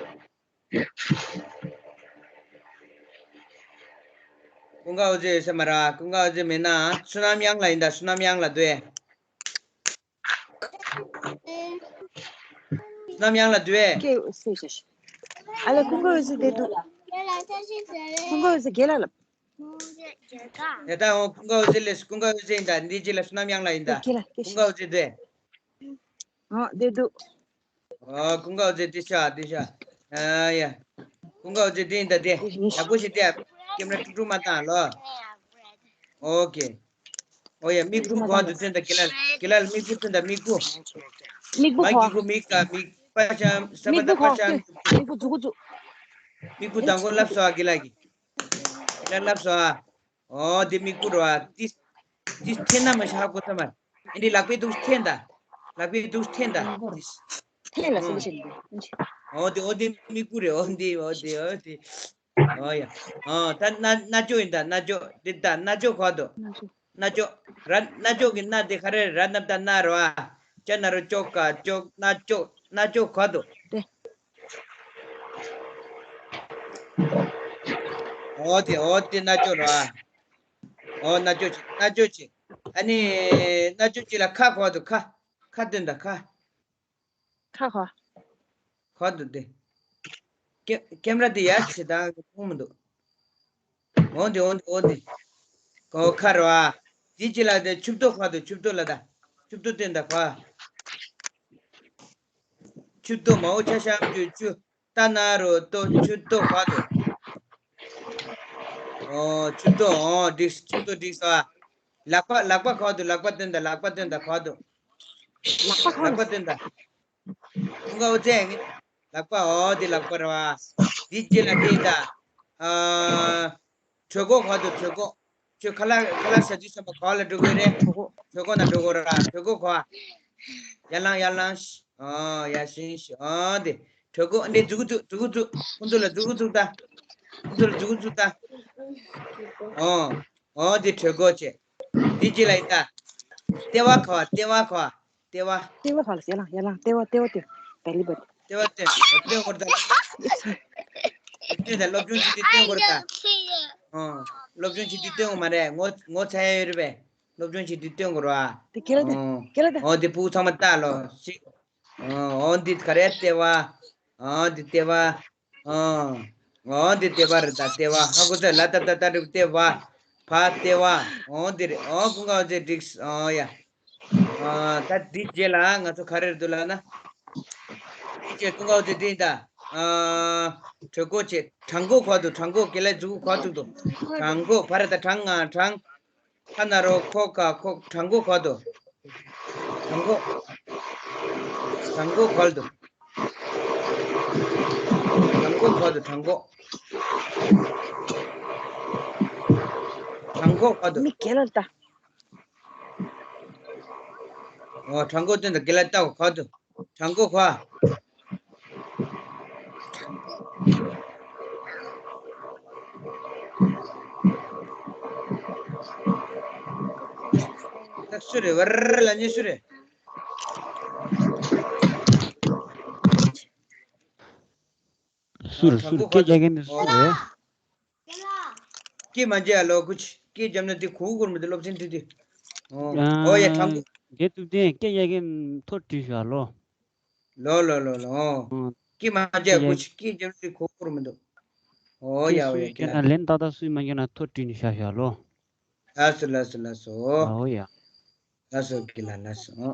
ཀུན་དགའ་འོད་ཟེར་ཡོད་ས་མ་རེད། ཀུན་དགའ་འོད་ཟེར་མེད་ན་བསོད་ནམས་གཡང་ལགས་ཡིན་ད། བསོད་ནམས་གཡང་ལགས་འདུག་གས། བསོད་ནམས་གཡང་ལགས་འདུག་གས། ཀེ་སེ་ཤ་ཤ། ཨ་ལེ་ཀུན་དགའ་འོད་ཟེར་བསྡད་འདུག་ཀུན་དགའ་འོད་ཟེར་རྒན་ལགས་ལབ། ཡ་ད་འོ་ཀུན་དགའ་འོད་ཟེར་ལས། ཀུན་དགའ་འོད་ཟེར་ཡིན་ད། འདི་གཅིག་ལ་བསོད་ནམས་གཡང་ལགས་ཡིན་ད། རྒན་ལགས་ཀེ་ཀུན་དགའ་འོད་ཟེར་འདུག་གས། ཨོ་བསྡད་འདུག་ཨོ་ཀུན་དགའ་འོད་ཟེར་འདི་ཤ་འདི་ཤ། ཨ་ཡ། ཀུན་དགའ་འོད་ཟེར་འདི་ཡིན་ད་དེ། ཡག་པོ་ཞིག་བལྟས། ཀེམ་ར་དཀྲུག་དཀྲུག་མ་བཏང་ལོ། ཨོ་ཀེ། ཨོ་ཡ། མིག་བུ་གོང་དུ་སྟོན་ད་དགེ་ལགས། དགེ་ལགས་མིག་བུ་སྟོན་ད་མིག་བུ། མིག་བུ་མ་གོ། གི་གུ་མིག་ག་མིག་པ་ཤམ་ས་པ་མིག་ད་བུ་པ་གོ། ཤམ། མིག་བུ་མཛུ་གུ་བཙུགས། མིག་བུ་དང་པོ་ལབ་སོང་ཨ་དགེ་ལགས་ཀྱིས། དགེ་ལགས་ལབ་སོང་ཨ། ཨོ་འདི་མིག་བུ་རེད་བ། འདི་འདི་འཐེན་ན་མ་ཤ་ཧ་གོ་ས་མ། ཨེ་འདི་ལག་པའི་འདུག་འཐེན་ད། ལག་པའི་འདུག་འཐེན་ད། འཐེན་ལ་སེམས་ཤིག་འདུག་ཨོ་འདི་ཨོ་འདི་མིག་བུ་རེད། ཨོ་འདི་ཨོ་འདི་ཨོ་འདི། ཨོ་ཡ། ཨོ་ད་རྣ་རྣ་ཅོག་ཡིན་ད། རྣ་ཅོག་འདི་ད་རྣ་ཅོག་ག་འདུག་རྣ་ཅོག་ར། རྣ་ཅོག་གི་རྣ་དེ་ག་རེ་རེད། ར་ན་བཏགས་རྣ་རེད་བ། ཅ་ན་རོ་ཅོ་ག་ཅོག་རྣ་ཅོག་རྣ་ཅོག་ག་འདུག་དེ། ཨོ་དེ་ཨོ་དེ་རྣ་ཅོག་ར། ཨོ་རྣ་ཅོག་ཅིག་རྣ་ཅོག་ཅིག་ཨ་ནི་རྣ་ཅོག་ཅིག་ལ་ཁ་ག་འདུག་ཁ། ཁ་སྟོན་དང་ཁ། ཁ་ཁ། ཁ་འདུག་སྟེ། ཀེ་ཀེམ་ར་དེ་ཡར་བྱེད་དང་མཐོང་མི་འདུག་འོང་དེ་འོང་དེ་འོང་དེ། གོ་ཁ་ར་བ། དེ་ཅི་ལ་དེ་ཆུབ་ཏོ་ཁ་འདུག་ཆུབ་ཏོ་ལ་ད། ཆུབ་ཏོ་སྟོན་དང་ཁ། ཆུབ་ཏོ་མའོ་ཆ་ཤམ་ཅུ་ཅུ། ཏ་ན་རོ་ཏོ་ཆུབ་ཏོ་ཁ་འདུག་ཨོ་ཆུབ་ཏོ་ཨོ་འགྲིག་ཆུབ་ཏོ་འགྲིག་སོ། ལག་པ་ལག་པ་ཁ་འདུག་ལག་པ་སྟོན་དང་ལག་པ་སྟོན་དང་ཁ་འདུག་ལག་པ་ཁ་ལག་པ་སྟོན་དང་། ཀུན་དགའ་བོ་ཚེ། ལག་པ་ཨོ་དེ་ལག་པ་ར་བ། དེ་རྗེས་ལ་དེ་ད། ཨ། གྲོད་ཁོག་ག་དུ་གྲོད་ཁོག་ཁྱོད་ཁ་ལག་ཁ་ལག་ཟ་དུས་ཙམ་པ་ག་ལ་འགྲོ་དགོས་རེད། གྲོད་ཁོག་ན་འགྲོ་དགོས་ར་གྲོད་ཁོག་ག་ཡར་ལངས་ཡར་ལངས་ཤིག་ཨོ་ཡར་ཞིང་ཤིག་ཨོ་དེ་གྲོད་ཁོག་འདི་འཛུགས་འཛུགས་འཛུགས་འཛུགས་ཁོང་ཚོ་ལ་འཛུགས་འཛུགས་ད། ཁོང་ཚོ་ལ་འཛུགས་འཛུགས་ད། ཨོ་ཨོ་དེ་གྲོད་ཁོག་བྱས། དེ་རྗེས་ལ་ཡིན་ད། ལྟེ་བ་ག་ལྟེ་བ་ག་ལྟེ་བ། ལྟེ་བ་ཕར་ལ་ཡར་ལངས་ཡར་ལངས་ལྟེ་བ་ལྟེ་བ་སྟེ། བེ་ལི་བ། ལྟེ་བ་སྟེ། སྟེ་འོར་ད། སྟེ་ད་སློབ་སྦྱོང་བྱེད་དུས་སྟེ་འོར་ད། ཨོ། སློབ་སྦྱོང་བྱེད་དུས་སྟེ་འོར་མ་རེད། ངོ་ངོ་ཚ་ཡ་ཡོད་རེད་པས། སློབ་སྦྱོང་བྱེད་དུས་སྟེ་འོར་བ། དེ་ཁྱེར་ལ་དེ། ཨོ། ཁྱེར་ལ་དེ། ཨོ་དེ་ཕྲུ་གུ་ཚང་མ་ལྟ་ལོ། ཤིག་ཨོ་ཨོ་འདི་ག་རེ་ལྟེ་བ། ཨོ་འདི་ལྟེ་བ། ཨོ། ཨོ་འདི་ལྟེ་བ་རེད་ད་ལྟེ་བ། ཧ་གོ་ཚ་ལ་ད་ད་ད་རེད་ལྟེ་བ། ཕ་ལྟེ་བ། ཨོ་འདི་རེད། ཨོ་ཀུན་དགའ་བོ་ཚེ་འགྲིག་ཨོ་ཡ། ཨ། ད་འདི་རྗེས་ལ་ང་ཚོ་ག་རེ་རེད་འདུག་ལབ་ན། འདི་རྗེས་ཀུན་དགའ་བོ་ཚེ་འདི་ད། ཨ། གྲོད་ཁོག་བྱས། བྲང་ཁོག་ག་དུ་བྲང་ཁོག་དགེ་ལེགས་མཛུབ་གུ་ག་ཐུག་འདུག་བྲང་ཁོག་བར་ད་བྲང་ང་བྲང་། ཁ་ན་རོ་ཁོག་ག་ཁོག་བྲང་ཁོག་ག་དུ། བྲང་ཁོག་བྲང་ཁོག་ག་དུ། བྲང་ཁོག་ག་དུ་བྲང་ཁོག་བྲང་ཁོག་ག་དུ། མིག་གེ་ལ་ལྟ། ཨོ་བྲང་ཁོག་སྟོན་དང་དགེ་ལ་ལྟ་ག་དུ། བྲང་ཁོག་ག་ད་སུ་རེད། བར་ལ་ཉེ་སུ་རེད། སུ་རེད་སུ་རེད། སྐད་རྒྱག་མཁན་དེ་སུ་རེད། སྐད་མ་རྒྱག་ལོ་ཀུ་ཅི། སྐད་རྒྱབ་ན་དེ་གུ་གུར་མི་དེ་སློབ་ཚན་ཁྲིད་དེ། ཨོ་ཡ་དྲང་པོ། དགེ་ཐུབ་བསྟན་སྐད་རྒྱག་མཁན་ཐོ་བྲིས་ཤག་ལོ། ལོ་ལོ་ལོ་ལོ། སྐད་མ་རྒྱག་ཀུ་ཅི། སྐད་རྒྱབ་ན་དེ་གུ་གུར་མི་འདུག་ཨོ་ཡ་ཨོ་ཡ་ཀི་ལ། ལན་ཏག་ཏག་སུས་མ་རྒྱག་ན་ཐོ་བྲིས་ནས་བཞག་ཤག་ལོ། ལགས་སོ་ལགས་སོ་ལགས་སོ། ཨོ་ཡ། ལགས་སོ་ཀི་ལ་ལགས་སོ།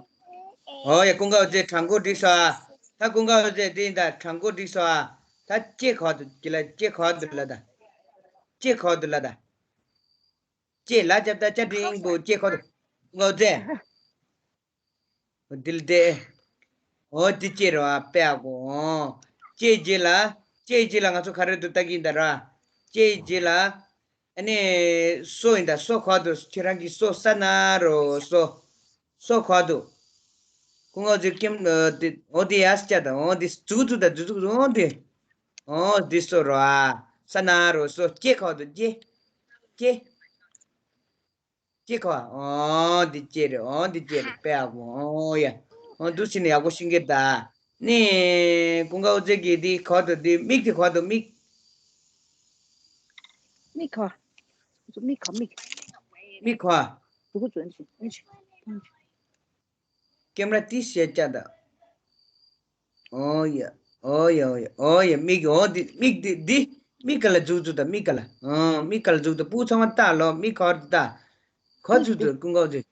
ཨོ་ཡ་ཀུན་དགའ་བོ་ཚེ་དྲང་པོ་འགྲིག་སོ་ཨ། ད་ཀུན་དགའ་བོ་ཚེ་དེ་ཡིན་ད་དྲང་པོ་འགྲིག་སོ་ཨ། ད་ལྕེ་ག་དུ་ཀི་ལ་ལྕེ་ག་དུ་ལ་ད། ལྕེ་ག་དུ་ལ་ད། ལྕེ་ལ་རྒྱབ་ད་ལྕེ་འབྲིང་པོ་ལྕེ་ག་དུ། ཀུན་དགའ་བོ་ཚེ། འོ་དེ་ལ་དེ། འོ་དེ་ལྕེ་རེད་བ་དཔེ་ཨ་གོ། ལྕེ་རྗེས་ལ། ལྕེ་རྗེས་ལ་ང་ཚོ་ག་རེ་འདུག་ལྟ་གི་ཡིན་ད་ར། ལྕེ་རྗེས་ལ། ཨ་ནི། སོ་ཡིན་ད་སོ་ག་དུ་ཁྱེད་རང་གི་སོ་ས་ན་རོ་སོ། སོ་ག་དུ། ཀུན་དགའ་བོ་ཚེ་ཀེམ་འོ་དེ་ཡ་སྐྱ་ད་འོ་དེ་ཙུག་ཙུག་ད་ཙུག་ཙུག་འོ་དེ། འོ་དེ་སོ་རོ་ཨ། ས་ན་རོ་སོ་ལྕེ་ག་དུ་ལྕེ། ལྕེ། ལྕེ་ག་ཨོ་འདི་ལྕེ་རེད། ཨོ་འདི་ལྕེ་རེད། དཔེ་ཨ་གོ། ཨོ་ཡ། ཨོ་འདུག་སེ་ནས་ཡག་པོ་ཤེས་ཀྱི་ད། ནི། ཀུན་དགའ་བོ་ཚེ་གི་འདི་ག་དུ་འདི་མིག་དེ་ག་དུ་མིག་མིག་ག་མིག་ག་མིག་ག་ཀེམ་ར་ཏི་ཤེ་ཅ་ད། ཨོ་ཡ། ཨོ་ཡ་ཨོ་ཡ་ཨོ་ཡ་མིག་ཨོ་འདི་མིག་འདི་འདི་མིག་ག་ལ་འཛུགས་འཛུགས་ད་མིག་ག་ལ། ཨོ་མིག་ག་ལ་འཛུགས་ད་སྤུ་གུ་ཚང་མ་ལྟ་ལོ། མིག་ག་བར་དུ་ལྟ། ག་འཛུགས་འཛུགས་ཀུན་དགའ་བོ་ཚེ།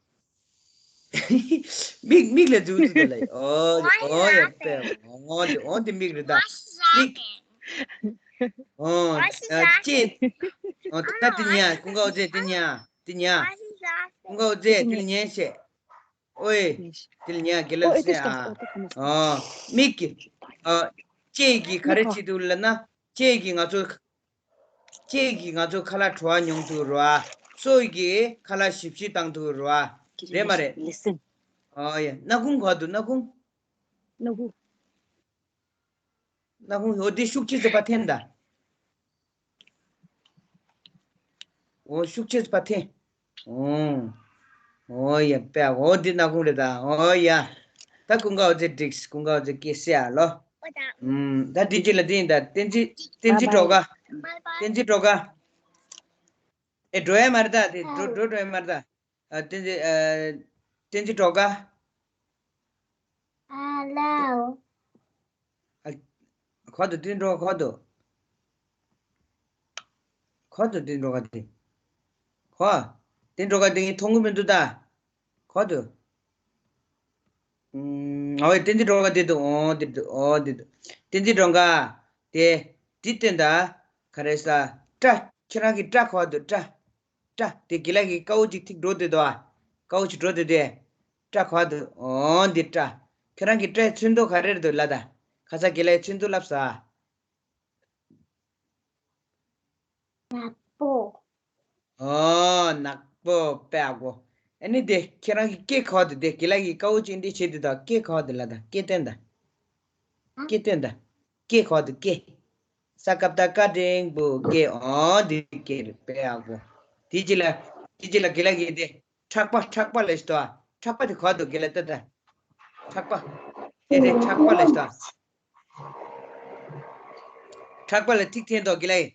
མིག་མིག་ལ་འཛུགས་འཛུགས་ད་ལ། ཨོ་ཨོ་ཡ་པེ་ཨོ་འདི་ཨོ་འདི་མིག་རེད་ད། མིག་ཨོ་ལྕེ། ཨོ་ད་དེ་ཉ་ཀུན་དགའ་བོ་ཚེ་དེ་ཉ་དེ་ཉ། ཀུན་དགའ་བོ་ཚེ་དེ་ཉན་ཤེས། ཨོའི། དེ་ལ་ཉལ་གི་ལ་སེ་ཨ། ཨོ། མིག་གི་ཨ། ལྕེ་གི་ག་རེ་བྱེད་འདུག་ལབ་ན། ལྕེ་གི་ང་ཚོ། ལྕེ་གི་ང་ཚོ་ཁ་ལག་བྲོ་བ་མྱོང་ཐུབ་རོ་ཨ། སོ་གི་ཁ་ལག་ཞིབ་ཞིབ་བཏང་ཐུབ་རོ་ཨ། རེད་མ་རེད། ཨོ་ཡ། སྣ་ཁུང་ག་འདུག་སྣ་ཁུང་། སྣ་ཁུང་། སྣ་ཁུང་འོ་དེ་ཤུགས་ཆེ་ཙེ་པ་འཐེན་ད། འོ་ཤུགས་ཆེ་ཙེ་པ་འཐེན། འོ། འོ་ཡ་པེ་འོ་དེ་སྣ་ཁུང་རེད་ད། འོ་ཡ། ད་ཀུན་དགའ་བོ་ཚེ་འགྲིགས། ཀུན་དགའ་བོ་ཚེ་སྐད་སེ་ཨ་ལོ། ད་འདི་ཅི་ལ་འདི་ཡིན་ད། བསྟན་འཛིན་བསྟན་འཛིན་སྒྲོལ་དཀར། བསྟན་འཛིན་སྒྲོལ་དཀར། ཨེ་འགྲོ་ཡ་མ་རེད་ད། དེ་འགྲོ་འགྲོ་འགྲོ་ཡ་མ་རེད་ད། ཨ་བསྟན་འཛིན་ཨ། བསྟན་འཛིན་སྒྲོལ་དཀར། ཨ་ལའོ། ཨ། ག་པར་འདུག་དེ་འགྲོ་ག་པར་འདུག་ག་པར་འདུག་དེ་འགྲོ་ག་དེ། ག་པར། དེ་འགྲོ་ག་དེ་ངས་མཐོང་གི་མི་འདུག་ད། ག་པར་འདུག་ཨུམ། ཨོ་ཡ། དེ་འདི་འགྲོ་ག་དེ་འདུག་ཨོ་དེ་འདུག་ཨོ་དེ་འདུག་དེ་འདི་འགྲོ་ག་དེ། དེ་སྟོན་ད། ག་རེ་ཟ། སྐྲ། ཁྱེད་རང་གི་སྐྲ་ག་པར་འདུག་སྐྲ། སྐྲ། དེ་དགེ་ལགས་ཀྱི་དཀར་པོ་ཅིག་ཐིག་འགྲོ་དེ་འདུག་ཨ། དཀར་པོ་ཅིག་འགྲོ་དེ་དེ། སྐྲ་ག་པར་འདུག་ཨོ་འདི་སྐྲ། ཁྱེད་རང་གི་སྐྲའི་ཚོན་མདོག་ག་རེ་རེད་འདུག་ལབ་ད། ཁ་སང་དགེ་ལགས་ཚོན་མདོག་ལབ་ས། ནག་པོ། ཨོ་ནག་པོ། དཔེ་ཡག་པོ། ཨ་ནི་དེ་ཁྱེད་རང་གི་སྐེ་ག་པར་འདུག་དེ་དགེ་ལགས་ཀྱི་དཀར་པོ་ཅིག་འདི་བྱེད་དེ་འདུག་སྐེ་ག་པར་འདུག་ལབ་ད། སྐེ་སྟོན་ད། སྐེ་སྟོན་ད། སྐེ་ག་པར་འདུག་སྐེ། ས་ཀ་བཏགས་སྐ་འགྲེང་བུ་སྐེ། ཨོ་འདི་སྐེ་རེད། དཔེ་ཡག་པོ། དེ་རྗེས་ལ། དེ་རྗེས་ལ་དགེ་ལགས་ཀྱིས་དེ། ཕྲག་པ། ཕྲག་པ་ལབ་ཤག་ད། ཕྲག་པ་དེ་ག་པར་འདུག་དགེ་ལགས་ལྟ་ད། ཕྲག་པ། དེ་རེད། ཕྲག་པ་ལབ་ཤག་ད། ཕྲག་པ་ལ་ཐིག་འཐེན་ཏོ་དགེ་ལགས།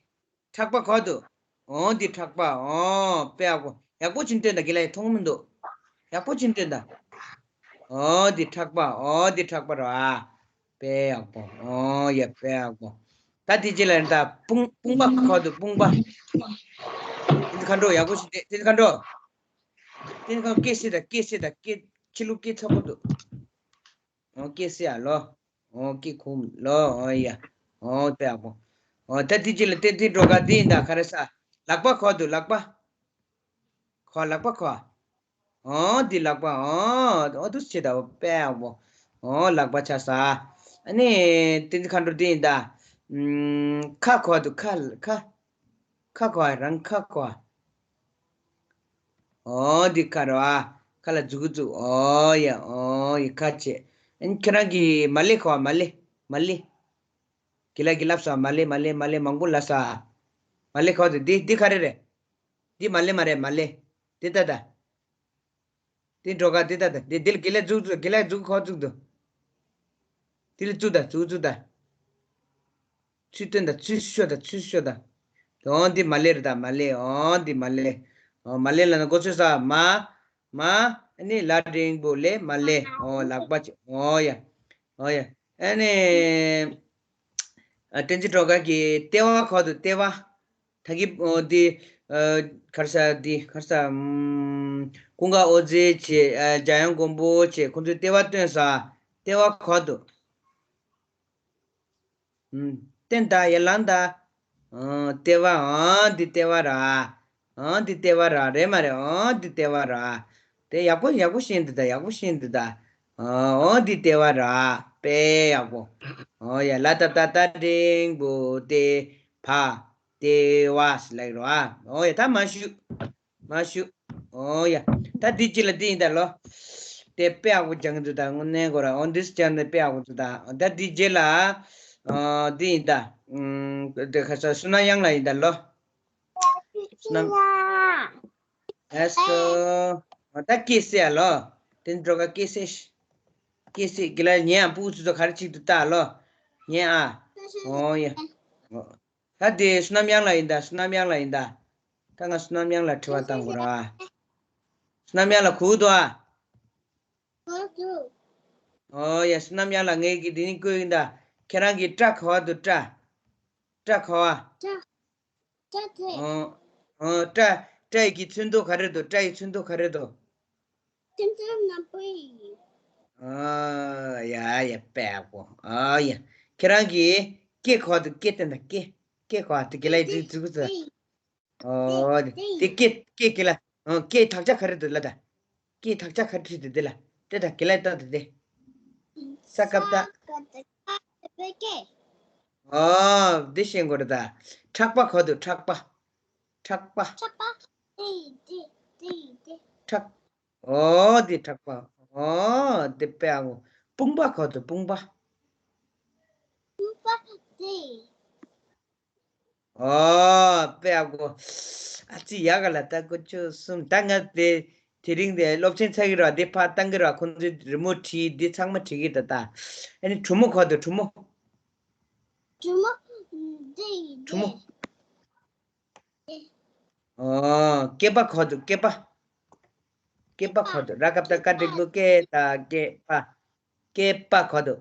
ཕྲག་པ་ག་པར་འདུག་ཨོ་འདི་ཕྲག་པ། ཨོ་དཔེ་ཡག་པོ། ཡག་པོ་ཅིག་སྟོན་ད་དགེ་ལགས། མཐོང་མི་འདུག་ཡག་པོ་ཅིག་སྟོན་ད། ཨོ་འདི་ཕྲག་པ། ཨོ་འདི་ཕྲག་པ་རེད་ཨ། དཔེ་ཡག་པོ། ཨོ་ཡ་དཔེ་ཡག་པོ། ད་དེ་རྗེས་ལ་ད་དཔུང་དཔུང་པ་ག་པར་འདུག་དཔུང་པ། དེ་ཚོ་མཁའ་འགྲོ། ཡག་པོ་ཞིག་དེ་དེ་ཚོ་མཁའ་འགྲོ། དེ་ཚོ་མཁའ་འགྲོ། སྐེ་སྲེག་ད། སྐེ་སྲེག་ད། སྐེ། ཕྱི་ལོགས་སྐེ་ཚ་པོ་འདུག་ཨོ་སྐེ་སྲེག་ཨ་ལོ། ཨོ་སྐེ་ཁུམ་ལོ། ཨོ་ཡ། ཨོ་དཔེ་ཡག་པོ། ཨོ་ད་དེ་རྗེས་ལ་དེ་དེ་འགྲོ་ག་དེ་ཡིན་ད། ག་རེ་ཟ། ལག་པ་ག་པར་འདུག་ལག་པ། ག་པར། ལག་པ་ག་པར། ཨོ་འདི་ལག་པ། ཨོ་ཨོ་འདུག་སེ་བྱེད་ད། དཔེ་ཡག་པོ། ཨོ་ལག་པ་ཆགས་ས། ཨ་ནི་དེ་འདི་མཁའ་འགྲོ་དེ་ཡིན་ད། ཨུམ། ཁ་ག་པར་འདུག་ཁ། ཁ། ཁ་ག་པར། རང་ཁ་ག་པར། ཨོ་འདི་ཁ་རེད་ཨ། ཁ་ལ་མཛུ་གུ་བཙུགས། ཨོ་ཡ། ཨོ་ཡ། ཁ་བྱེད། ཨ་ནི་ཁྱེད་རང་གི་མ་ལེ་ག་པར། མ་ལེ། མ་ལེ། དགེ་ལགས་ཀྱིས་ལབ་ས། མ་ལེ། མ་ལེ། མ་ལེ་མང་པོ་ལབ་ས། མ་ལེ་ག་པར་འདུག་འདི་འདི་ག་རེ་རེད། འདི་མ་ལེ་མ་རེད། མ་ལེ། འདི་ལྟ་ད། འདི་འགྲོ་ག་འདི་ལྟ་ད། འདི་འདི་ལ་དགེ་ལགས་མཛུ་གུ་བཙུགས། དགེ་ལགས་མཛུ་གུ་ག་པར་བཙུགས་འདུག་འདི་ལ་བཙུགས་ད། མཛུ་གུ་བཙུགས་ད། ཚུར་སྟོན་ད། ཚུར་ཤོག་ད། ཚུར་ཤོག་ད། འོ་འདི་མ་ལེ་རེད་ད། མ་ལེ། འོ་འདི་མ་ལེ། འོ་མ་ལེ་ལབ་ན་གོ་ཚོད་ས། མ། མ། ཨ་ནི་ལ་འགྲེང་བུ་ལེ། མ་ལེ། འོ་ལག་པ་ཅིག་འོ་ཡ། འོ་ཡ། ཨ་ནི། ཨ་བསྟན་འཛིན་སྒྲོལ་དཀར་གྱི་ལྟེ་བ་ག་པར་འདུག་ལྟེ་བ། ད་གི་འོ་འདི། ཨ་ག་རེ་ཟ། འདི་ག་རེ་ཟ། ཨམ། ཀུན་དགའ་བོ་རྗེ་བྱས། ཨ་འཇམ་དབྱངས་མགོན་པོ་བྱས། ཁོང་ཚོའི་ལྟེ་བ་སྟོན་ས། ལྟེ་བ་ག་པར་འདུག་ཨུམ། སྟོན་ད། ཡར་ལངས་ད། ཨང་། ལྟེ་བ། ཨང་། འདི་ལྟེ་བ་ར། ཨང་། འདི་ལྟེ་བ་ར། རེད་མ་རེད། ཨང་། འདི་ལྟེ་བ་ར། དེ་ཡག་པོ་ཡག་པོ་ཤེས་འདུག་ད། ཡག་པོ་ཤེས་འདུག་ད། ཨང་། ཨོ་འདི་ལྟེ་བ་ར། དཔེ་ཡག་པོ། ཨོ་ཡ། ལ་ཏ་བཏགས་ལྟ་འགྲེང་བུ་ལྟེ། བ། ལྟེ་བ་ཟེར་ལབ་ཀྱི་རེད་པ། ཨོ་ཡ། ད་མར་བཞུགས། མར་བཞུགས། ཨོ་ཡ། ད་འདི་རྗེས་ལ་འདི་ཡིན་ད་ལོ། དེ་དཔེ་ཡག་པོ་སྦྱང་གི་འདུག་ད། དངོས་གནས་ཁོ་རང་། ཨོ་འདི་སྦྱང་ནས་དཔེ་ཡག་པོ་འདུག་ད། ད་འདི་རྗེས་ལ། ཨ་འདི་ཡིན་ད། ཨུམ། དེ་ག་ས། བསོད་ནམས་དབྱངས་ལགས་ཡིན་ད་ལོ། བསོད་ནམས། ལགས་སོ། ད་སྐད་གསལ་ཨ་ལོ། དེ་འགྲོ་ག་སྐད་གསལ། སྐད་གསལ། དགེ་ལགས་ཉན་ཨ། ཕྲུ་གུ་ཚོ་ག་རེ་བྱེད་ཀྱི་འདུག་ལྟ་ཨ་ལོ། ཉན་ཨ། ཨོ་ཡ། ད་དེ་བསོད་ནམས་དབྱངས་ལགས་ཡིན་ད། བསོད་ནམས་དབྱངས་ལགས་ཡིན་ད། ད་ང་བསོད་ནམས་དབྱངས་ལགས་དྲི་བ་བཏང་དགོས་ར། བསོད་ནམས་དབྱངས་ལགས་གོ་གི་འདུག་ཨ། གོ་འདུག་ཨོ་ཡ། བསོད་ནམས་དབྱངས་ལགས། ངས་ཀྱིས་དེ་ནི་བཀོད་ཡིན་ད། ཁྱེད་རང་གི་སྐྲ་ག་པར་འདུག་སྐྲ། སྐྲ་ག་པར། སྐྲ། སྐྲ་དེ། ཨོ། ཨོ་སྐྲ། སྐྲ་ཡི་གི་ཚོན་མདོག་ག་རེ་འདུག་སྐྲ་ཡི་ཚོན་མདོག་ག་རེ་འདུག་ཚོན་མདོག་ནག་པོ་ཡིན། ཨོ་ཡ་ཡ། དཔེ་ཡག་པོ། ཨོ་ཡ། ཁྱེད་རང་གི་སྐེ་ག་པར་འདུག་སྐེ་སྟོན་ད། སྐེ། སྐེ་ག་པར་འདུག་དགེ་ལགས་ཀྱིས་འཛུགས་འཛུགས་ས། ཨོ་དེ་དེ་སྐེ། སྐེ་དགེ་ལགས། ཨོ་སྐེ་དག་ཆ་ག་རེ་འདུག་ལབ་ད། སྐེ་དག་ཆ་ག་རེ་བྲིས་འདུག་དེ་ལ་ལྟོས་ད། དགེ་ལགས་ལྟོས་ད་དེ། ས་ཀ་བཏགས། ཨོ་འདི་ཤེས་དགོས་རེད་ད། ཕྲག་པ་ག་པར་འདུག་ཕྲག་པ། ཕྲག་པ། ཕྲག་པ། དེ་དེ་དེ་དེ། ཕྲག་ཨོ་འདི་ཕྲག་པ། ཨོ་འདི་དཔེ་ཡག་པོ། དཔུང་པ་ག་པར་འདུག་དཔུང་པ། དཔུང་པ་དེ། ཨོ་དཔེ་ཡག་པོ། ཨ་ཙི་ཡག་ག་ལ། ད་དགུ་བཅུ་གསུམ། ད་ང་དེ་དེ་རིང་དེ་སློབ་ཚན་ཚར་གི་རེད་པ། དེ་ཕར་བཏང་གི་རེད་པ། ཁོང་ཚོས་རི་མོ་བྲིས། འདི་ཚང་མ་བྲིས་གི་རེད་ད། ཨ་ནི་གྲུ་མོ་ག་པར་འདུག་གྲུ་མོ། གྲུ་མོ་འདི་གྲུ་མོ། འདི། ཨོ་སྐེད་པ་ག་པར་འདུག་སྐེད་པ། སྐེད་པ་ག་པར་འདུག་ར་ཀ་བཏགས་རྐ་འགྲེང་བུ་རྐེ། ད་སྐེད་པ། སྐེད་པ་ག་འདུག་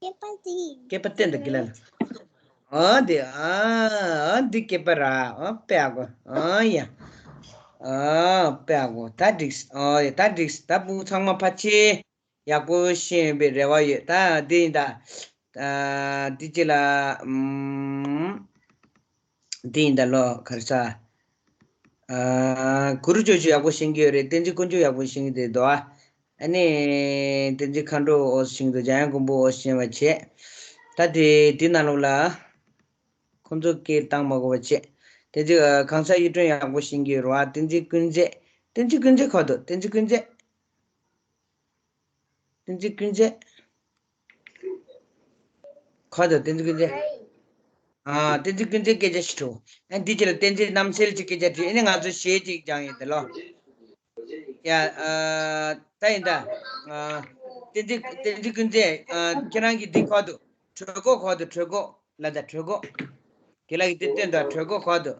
སྐེད་པ་འདི། སྐེད་པ་བསྟན་དང་གི་ལ་ལ། ཨ་འདི་ཨ་ཨ་འདི་སྐེད་པ་ར། ཨ་དཔེ་ཡག་པོ། ཨ་ཡ། ཨ་དཔེ་ཡག་པོ། ད་འགྲིགས། ཨ་ཡ་ད་འགྲིགས། ད་བུ་ཚང་མ་ཕལ་ཆེར་ཡག་པོ་ཤེས་ཡོད་པའི་རེ་བ་ཡོད། ད་འདི་ཡིན་ད། ཨ་འདི་ཅི་ལ་ཨམ། འདི་ཡིན་ད་ལོ་ག་རེ་ཟ། ཨ་གུ་རུ་ཅོ་ཅོ་ཡག་པོ་ཤེས་ཀྱི་ཡོད་རེད། བསྟན་འཛིན་དཀོན་མཆོག་ཡག་པོ་ཤེས་ཀྱི་འདུག་ཨ། ཨ་ནི་བསྟན་འཛིན་མཁའ་འགྲོ་འོ་ཤེས་ཀྱི་འདུག་འཇམ་དབྱངས་མགོན་པོ་འོ་ཤེས་པ་བྱས། ད་དེ་འདི་ནང་ལོགས་ལ་ཁོང་ཚོ་སྐད་བཏང་མ་དགོས་པ་བྱས། བསྟན་འཛིན་གང་ཟག་གཡུ་སྒྲོན་ཡག་པོ་ཤེས་ཀྱི་ཡོད་རེད་བ། བསྟན་འཛིན་ཀུན་མཛེས། བསྟན་འཛིན་ཀུན་མཛེས་ག་འདུག་བསྟན་འཛིན་ཀུན་མཛེས། བསྟན་འཛིན་ཀུན་མཛེས། ག་འདུག་བསྟན་འཛིན་ཀུན་མཛེས། ཨ་བསྟན་འཛིན་ཀུན་མཛེས་སྐད་ཆ་ཞིག་དྲིས། ཨ་འདི་ཅི་ལ་བསྟན་འཛིན་རྣམ་གསལ་གྱི་སྐད་ཆ་དྲིས། ཨ་ནི་ང་ཚོ་གཞས་གཅིག་སྦྱངས་ཡིན་ད་ལོ། ཡ་ཨ་ད་ཡིན་ད། ཨ་བསྟན་འཛིན་བསྟན་འཛིན་ཀུན་མཛེས། ཨ་ཁྱེད་རང་གི་འདི་ག་འདུག་གྲོད་ཁོག་ག་འདུག་གྲོད་ཁོག་ལ་ད་གྲོད་ཁོག་དེ་ལ་གི་འདི་སྟོན་ད། གྲོད་ཁོག་ག་འདུག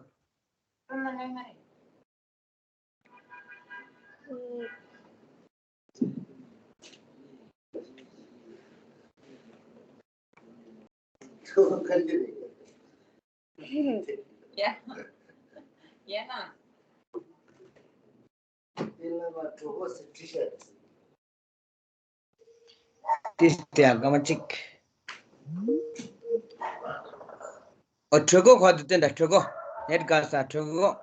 Yeah. Yeah. ཏིས་ཏེ་ཨ་སྐར་མ་གཅིག་ཨོ་གྲོད་ཁོག་ག་འདུག་སྟོན་ད། གྲོད་ཁོག་ནེཊ་དགའ་ས་གྲོད་ཁོག་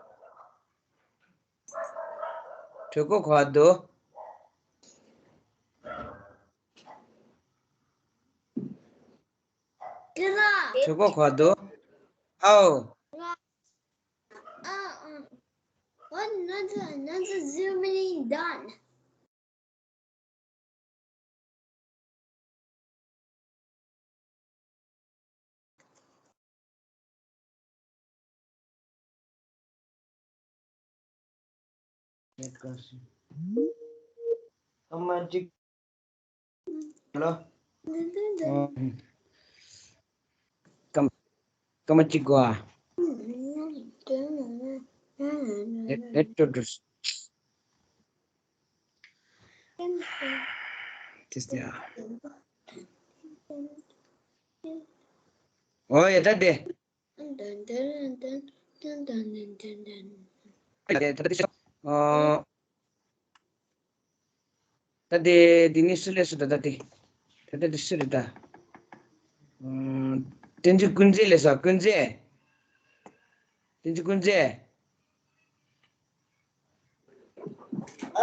གྲོད་ཁོག་ག་འདུག་དེ་ལ། གྲོད་ཁོག་ག་འདུག་ཨའོ། ཨ་ཨ། What another another zooming done. ཨ་མ་གཅིག་ལོ། ཀམ་ཀམ་གཅིག་གོ་ཨ། ཨེ་ཨེ་ཏོ་ཏོ། ཏིས་ཏེ་ཨ། ཨོ་ཡ་ད་དེ། ད་དེ་ཨོ། ད་དེ་དེ་ནི་སུ་ལས་སུ་ད་ད་དེ། ད་ད་དེ་སུ་རེད་ད། ཨོ། བསྟན་འཛིན་ཀུན་མཛེས་ལས་སོ་ཀུན་མཛེས། བསྟན་འཛིན་ཀུན་མཛེས།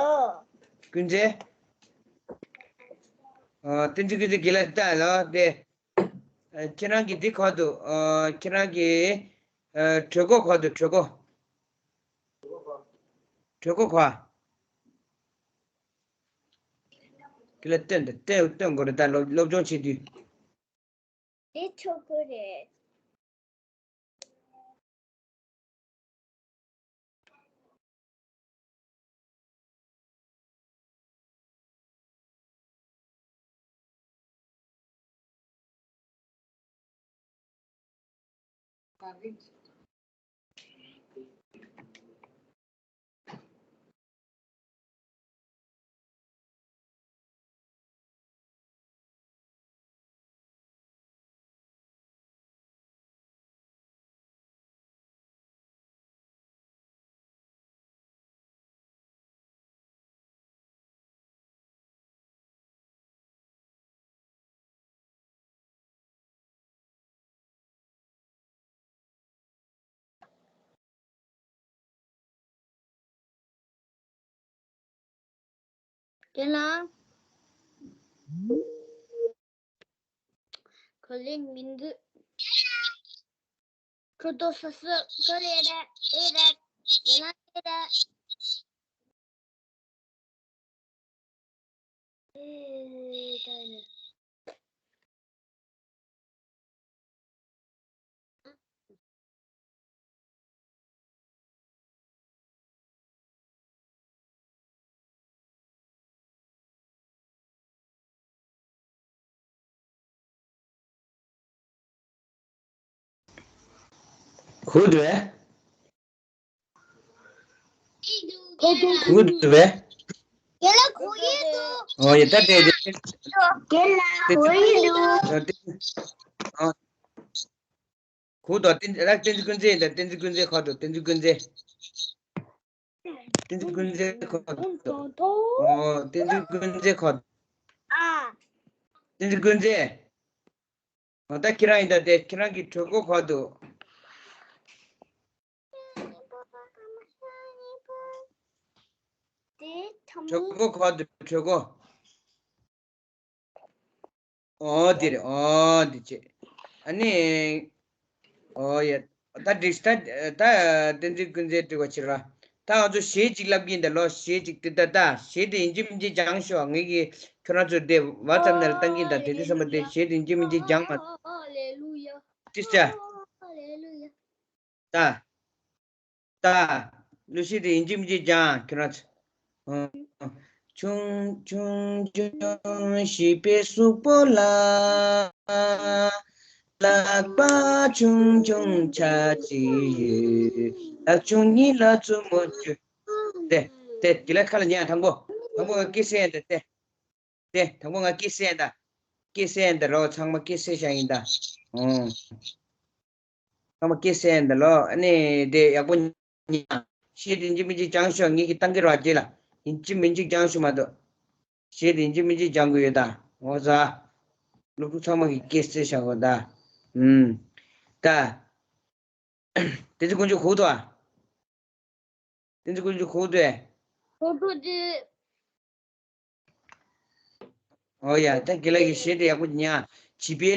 ཨོ། ཀུན་མཛེས། ཨོ་བསྟན་འཛིན་ཀུན་མཛེས་གི་ལ་ད་ལོ་དེ། ཨ་ཁྱེད་རང་གི་འདི་ག་འདུག་ཨ་ཁྱེད་རང་གི་ཨ་གྲོད་ཁོག་ག་འདུག་གྲོད་ཁོག་གྲོད་ཁོག་ག་དེ་ལ་སྟོན་ཏེ་སྟོན་སྟོན་དགོས་རེད་ད། སློབ་སློབ་སྦྱོང་བྱེད་དུས། དེ་ཆོག་གི་རེད། དེ་ལ་གོ་ལེན་མི་འདུག་ཁོ་ཏོ་སོ་སོ་ཁོ་རེ་རེ་ཨེ་རེ་ཡེ་ལ་ཨེ་རེ། ཨེ་ད་ཡེ། ཁུ་དུ་བས། ཁུ་དུ་བས། ཡ་ལ་ཁུ་ཡེ་དུ། ཨོ་ཡ་ད་དེ་དེ། དེ་ལ་བོད་ཡིག་འདུག་ཨ། གུག་དང་། བསྟན་ར། བསྟན་འཛིན་ཀུན་མཛེས་དང་། བསྟན་འཛིན་ཀུན་མཛེས་ཁོ་དང་། བསྟན་འཛིན་ཀུན་མཛེས། བསྟན་འཛིན་ཀུན་མཛེས་ཁོ་དང་། ཨོ། བསྟན་འཛིན་ཀུན་མཛེས་ཁོ། ཨ། བསྟན་འཛིན་ཀུན་མཛེས། ཨོ། ད་ཁྱེད་རང་ཡིན་ད། དེ་ཁྱེད་རང་གི་གྲོད་ཁོག་ཁོ་དང་། གྲོད་ཁོག་ཁོ་དང་། གྲོད་ཁོག་ཨོ་དེ་རེད། ཨོ་དེ་བྱས། ཨ་ནི། ཨོ་ཡ། ད་འགྲིག་ད། ད་བསྟན་འཛིན་ཀུན་མཛེས་འགྲིག་པ་བྱེད་ར། ད་ང་ཚོ་གཞས་གཅིག་ལབ་ཀྱིན་ད་ལོ། གཞས་གཅིག་དེ་ད། ད་གཞས་དེ་ཡིན་གཅིག་མིན་གཅིག་སྦྱང་ཤོག་ངེད་ཀྱིས་ཁྱོད་རང་ཚོ་དེ་ཝ་ཙབ་ནང་ལ་བཏང་གིན་ད། དེ་དུས་ཙམ་པ་དེ་གཞས་དེ་ཡིན་གཅིག་མིན་གཅིག་སྦྱང་མ། ཧ་ལེ་ལུ་ཡ། ཅི་ཟེར། ཧ་ལེ་ལུ་ཡ། ད། ད། གླུ་གཞས་དེ་ཡིན་གཅིག་མིན་གཅིག་སྦྱང་། ཁྱོད་རང་ཚོ། ཆུང་ཆུང་ཆུང་བྱིས་པའི་གཟུགས་པོ་ལ། ལག་པ་ཆུང་ཆུང་ཆ་གཅིག་ཡོད། ལག་ཆུང་གཉིས་ལ་མཛུབ་མོ་བཅུ། དེ། དེ་དེ་ལ་ཁ་ལ་ཉན། དང་པོ། དང་པོ་ང་སྐད་གསལ་ཡིན་ད། དེ། དེ་དང་པོ་ང་སྐད་གསལ་ཡིན་ད། སྐད་གསལ་ཡིན་ད་རོ། ཚང་མ་སྐད་གསལ་བཞག་ཡིན་ད། ཨོ། ཚང་མ་སྐད་གསལ་ཡིན་ད་ལོ། ཨ་ནི་དེ་ཡག་པོ་ཉན། གཞས་དེ་ཡིན་གཅིག་མིན་གཅིག་སྦྱང་ཤོག་ངེད་ཀྱིས་བཏང་གི་རོགས་བྱེད་ལ། ཡིན་གཅིག་མིན་གཅིག་སྦྱང་ཤོག་མ་གཏོགས། གཞས་དེ་ཡིན་གཅིག་མིན་གཅིག་སྦྱང་དགོས་ཡོད་ད། ངོ་ཚ། སློབ་ཕྲུག་ཚང་མ་གིས་སྐད་གསལ་བཞག་དགོས་ད། ཨུམ། ད། བསྟན་འཛིན་དཀོན་མཆོག་གུག་ཏོ། བསྟན་འཛིན་དཀོན་མཆོག་གུག་ཏོ། གུག་ཏོ་དེ། ཨོ་ཡ། ད་དགེ་ལགས་ཀྱིས་གཞས་དེ་ཡག་པོ་ཉན། བྱིས་པའི།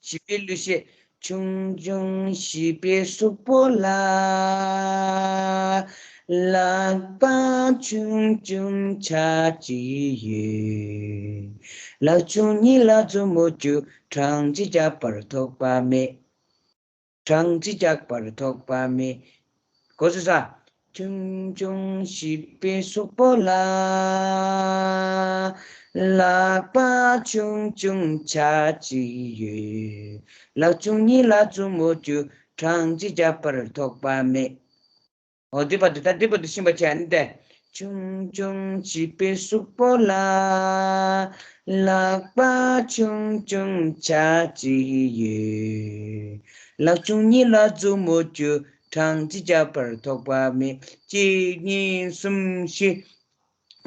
བྱིས་པའི་གླུ་གཞས། ཆུང་ཆུང་བྱིས་པའི་གཟུགས་པོ་ལ། ལག་པ་ཆུང་ཆུང་ཆ་གཅིག་ཡོད། ལག་ཆུང་གཉིས་ལ་མཛུབ་མོ་བཅུ། གྲངས་གཅིག་རྒྱག་པར་ཐོགས་པ་མེད། གྲངས་གཅིག་རྒྱག་པར་ཐོགས་པ་མེད། གོ་སོང་ས། ཆུང་ཆུང་བྱིས་པའི་གཟུགས་པོ་ལ། ལག་པ་ཆུང་ཆུང་ཆ་གཅིག་ཡོད། ལག་ཆུང་གཉིས་ལ་མཛུབ་མོ་བཅུ། གྲངས་གཅིག་རྒྱག་པར་ཐོགས་པ་མེད། འོ། འདི་བར་དུ། ད་འདི་བར་དུ་ཤེས་པ་བྱས་ནི་དེ། ཆུང་ཆུང་བྱིས་པའི་གཟུགས་པོ་ལ། ལག་པ་ཆུང་ཆུང་ཆ་གཅིག་ཡོད། ལག་ཆུང་གཉིས་ལ་མཛུབ་མོ་བཅུ། གྲངས་གཅིག་རྒྱག་པར་ཐོགས་པ་མེད། གཅིག་གཉིས་གསུམ་བཞི།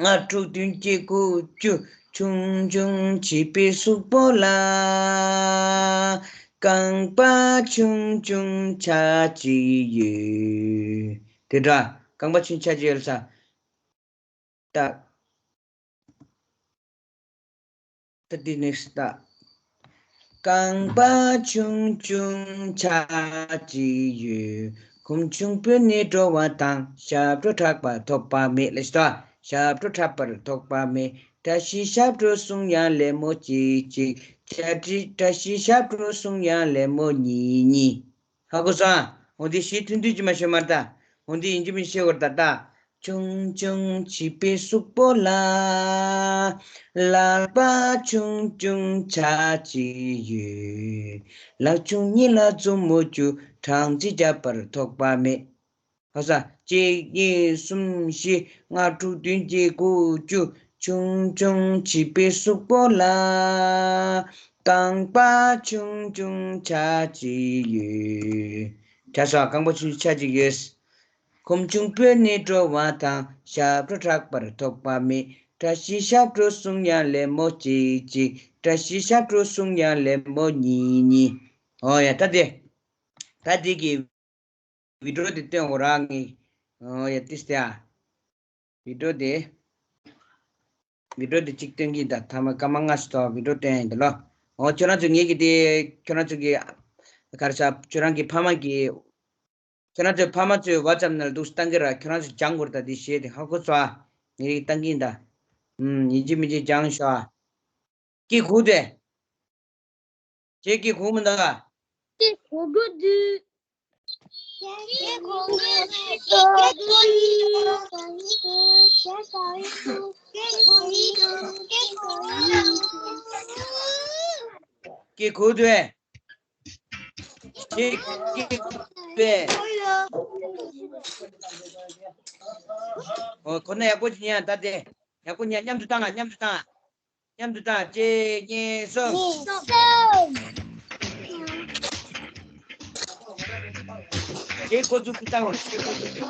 ལྔ་དྲུག་བདུན་བརྒྱད་དགུ་བཅུ། ཆུང་ཆུང་བྱིས་པའི་གཟུགས་པོ་ལ། རྐང་པ་ཆུང་ཆུང་ཆ་གཅིག་ཡོད། དེ་འདྲ། རྐང་པ་ཆུང་ཆ་གཅིག་ཡོད་ས། ད། ད་འདི་ནེགསི་ད། རྐང་པ་ཆུང་ཆུང་ཆ་གཅིག་ཡོད། གོམ་ཆུང་པོས་ནི་འགྲོ་བ་དང་། ཞབས་བྲོ་འཁྲབ་པར་ཐོགས་པ་མེད། ལེགས་སོ། ཞབས་བྲོ་འཁྲབ་པར་ཐོགས་པ་མེད། བཀྲ་ཤིས་ཞབས་བྲོ་གསུང་ཡང་ལེ་མོ་གཅིག་གཅིག་བཀྲ་ཤིས་བཀྲ་ཤིས་ཞབས་བྲོ་གསུང་ཡང་ལེ་མོ་གཉིས་གཉིས། ཧ་གོ་སོང་ཨ། འོ་འདི་གཞས་ཐུང་ཐུང་ཅིག་མ་ཤོད་མར་ད། འོ་འདི་ཡིན་གཅིག་མིན་གཅིག་ཤེས་དགོས་རེད་ད། ད། ཆུང་ཆུང་བྱིས་པའི་གཟུགས་པོ་ལ། ལག་པ་ཆུང་ཆུང་ཆ་གཅིག་ཡོད། ལག་ཆུང་གཉིས་ལ་མཛུབ་མོ་བཅུ། གྲངས་གཅིག་རྒྱག་པར་ཐོགས་པ་མེད། ཧ་གོ་སོང་། གཅིག་གཉིས་གསུམ་བཞི། ལྔ་དྲུག་བདུན་བརྒྱད་དགུ་བཅུ། ཆུང་ཆུང་བྱིས་པའི་གཟུགས་པོ་ལ། རྐང་པ་ཆུང་ཆུང་ཆ་གཅིག་ཡོད། བྱས་སོང་། རྐང་པ་ཆུང་ཆུང་ཆ་གཅིག་ཡོད། གོམ་ཆུང་པོས་ནི་འགྲོ་བ་དང་། ཞབས་བྲོ་འཁྲབ་པར་ཐོགས་པ་མེད། བཀྲ་ཤིས་ཞབས་བྲོ་གསུང་ཡང་ལེ་མོ་གཅིག་གཅིག་བཀྲ་ཤིས་ཞབས་བྲོ་གསུང་ཡང་ལེ་མོ་གཉིས་གཉིས། འོ་ཡ། ད་དེ། ད་དེ་གི་བི་ཌི་ཡོ་དེ་སྟོན་དགོས་ར་ངས། ཨོ་ཡ། ཏིས་ཏེ་ཨ། བི་ཌི་ཡོ་དེ། བི་ཌི་ཡོ་དེ་གཅིག་སྟོན་གྱི་ད། ཐ་མ་སྐར་མ་ལྔ་ཞིག་ཐོག་བི་ཌི་ཡོ་སྟོན་ཡིན་ད་ལོ། ཨོ། ཁྱོད་རང་ཚོ་ངེད་ཀྱི་དེ། ཁྱོད་རང་ཚོ་གི། ག་རེ་ཟ། ཁྱོད་རང་གི་ཕ་མ་གི། ཁྱོད་རང་ཚོའི་ཕ་མ་ཚོའི་ཝ་ཙབ་ནང་ལ་འདུག་སེ་བཏང་གི་ར། ཁྱོད་རང་ཚོ་སྦྱང་དགོས་རེད་ད། དེ་གཞས་དེ་ཧ་གོ་སོང་ཨ། ངེད་ཀྱི་བཏང་གི་ཡིན་ད། ཨུམ། ཡིན་གཅིག་མིན་གཅིག་སྦྱང་ཤོག་ཨ། སྐད་གོ་དེ། ཁྱེད་ཀྱིས་གོ་མི་འདུག་ག་ཁྱེད་གོ་གི་འདུག་ཁྱེད་གོ་གི་འདུག་ཁྱེད་གོ་གི་འདུག་ཁྱེད་ཀྱིས་གོ་གི་འདུག་ཨོ། ཁོ་ན་ཡག་པོ་ཅིག་ཉན་ད་དེ། ཡག་པོ་ཉན། མཉམ་དུ་བཏང་ང་། མཉམ་དུ་བཏང་ང་། མཉམ་དུ་བཏང་། གཅིག་གཉིས་གསུམ། གཉིས་གསུམ། གཅིག་ཁོ་ཚོ་ཀི་བཏང་རོགས། གཅིག་ཁོ་ཚོ་ཀི།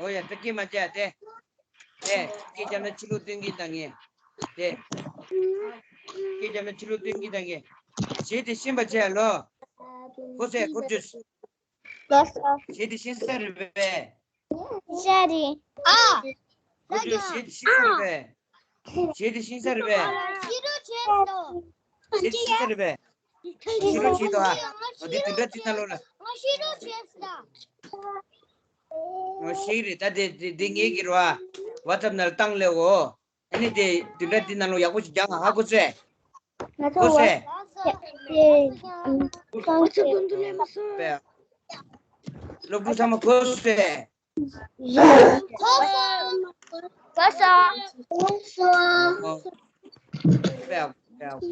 ཨོ་ཡ། ད་སྐད་མ་རྒྱག་དེ། དེ་སྐད་རྒྱབ་ན་ཕྱི་ལོགས་སྟོན་གྱི་དང་ངས། དེ་སྐད་རྒྱབ་ན་ཕྱི་ལོགས་སྟོན་གྱི་དང་ངས། གཞས་དེ་ཤེས་པ་བྱས་ལོ། ཁོ་ཚོས་ཁོ་ཚོས། ལགས་སོ། གཞས་དེ་ཤེས་ས་རེད་པས། ཤེས་རེད། ཨ། ཁོ་ཚོས་གཞས་དེ་ཤེས་ས་རེད་པས། གཞས་དེ་ཤེས་ས་རེད་པས། ཤེས་རོགས་བྱེད་དོ། གཞས་དེ་ཤེས་ས་རེད་པས། ཤེས་རོགས་བྱེད་དོ་ཨ། འོ་དེ་དུས་འདྲ་དེ་ནང་ལོགས་ལ། ང་ཤེས་རོགས་བྱེད་ད། ངོ་ཤེས་རེད། ད་དེ་དེ་དེ་ངེད་ཀྱི་རོ་ཨ། ཝ་ཚབ་ནང་ལ་བཏང་ལེ་འོ། ཨ་ནི་དེ་དུས་འདྲ་དེ་ནང་ལོགས་ཡག་པོ་ཞིག་རྒྱག་ཨ། ཧ་གོ་ཚེ། ང་ཚོ་གོ་ཚེ། ཝ་ཚབ་དེ་ཨམ་གང་ཚེ། པས། སློབ་ཕྲུག་ཚང་མ་གོ་ཚེ། གོ་སོང་། གོ་སོང་། གོ་སོང་། ཨོ། པས་པས།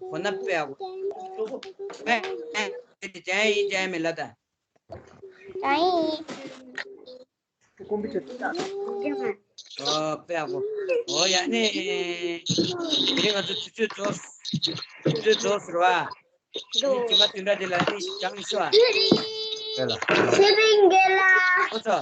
གོ་ན་པས། པས། ཨེ། དེ་དེ་ཅན་ཡིན་ཅན་མེད་ལ་ད། ཅན་ཡིན། ཨོ་པས་གོ། ཨོ་ཡ་ནི། དེ་རིང་ང་ཚོ་དུས་ཚོད་རྫོགས། དུས་ཚོད་རྫོགས་ཟེར་བ། ཨ་ནི་རྗེས་མ་དུས་འདྲ་དེ་ལ་ཨ་ནི་ཞིག་སྦྱང་ནས་ཤོག་ཨ། ཚེ་རིང་རྒན་ལགས། ཁོ་ཚོ།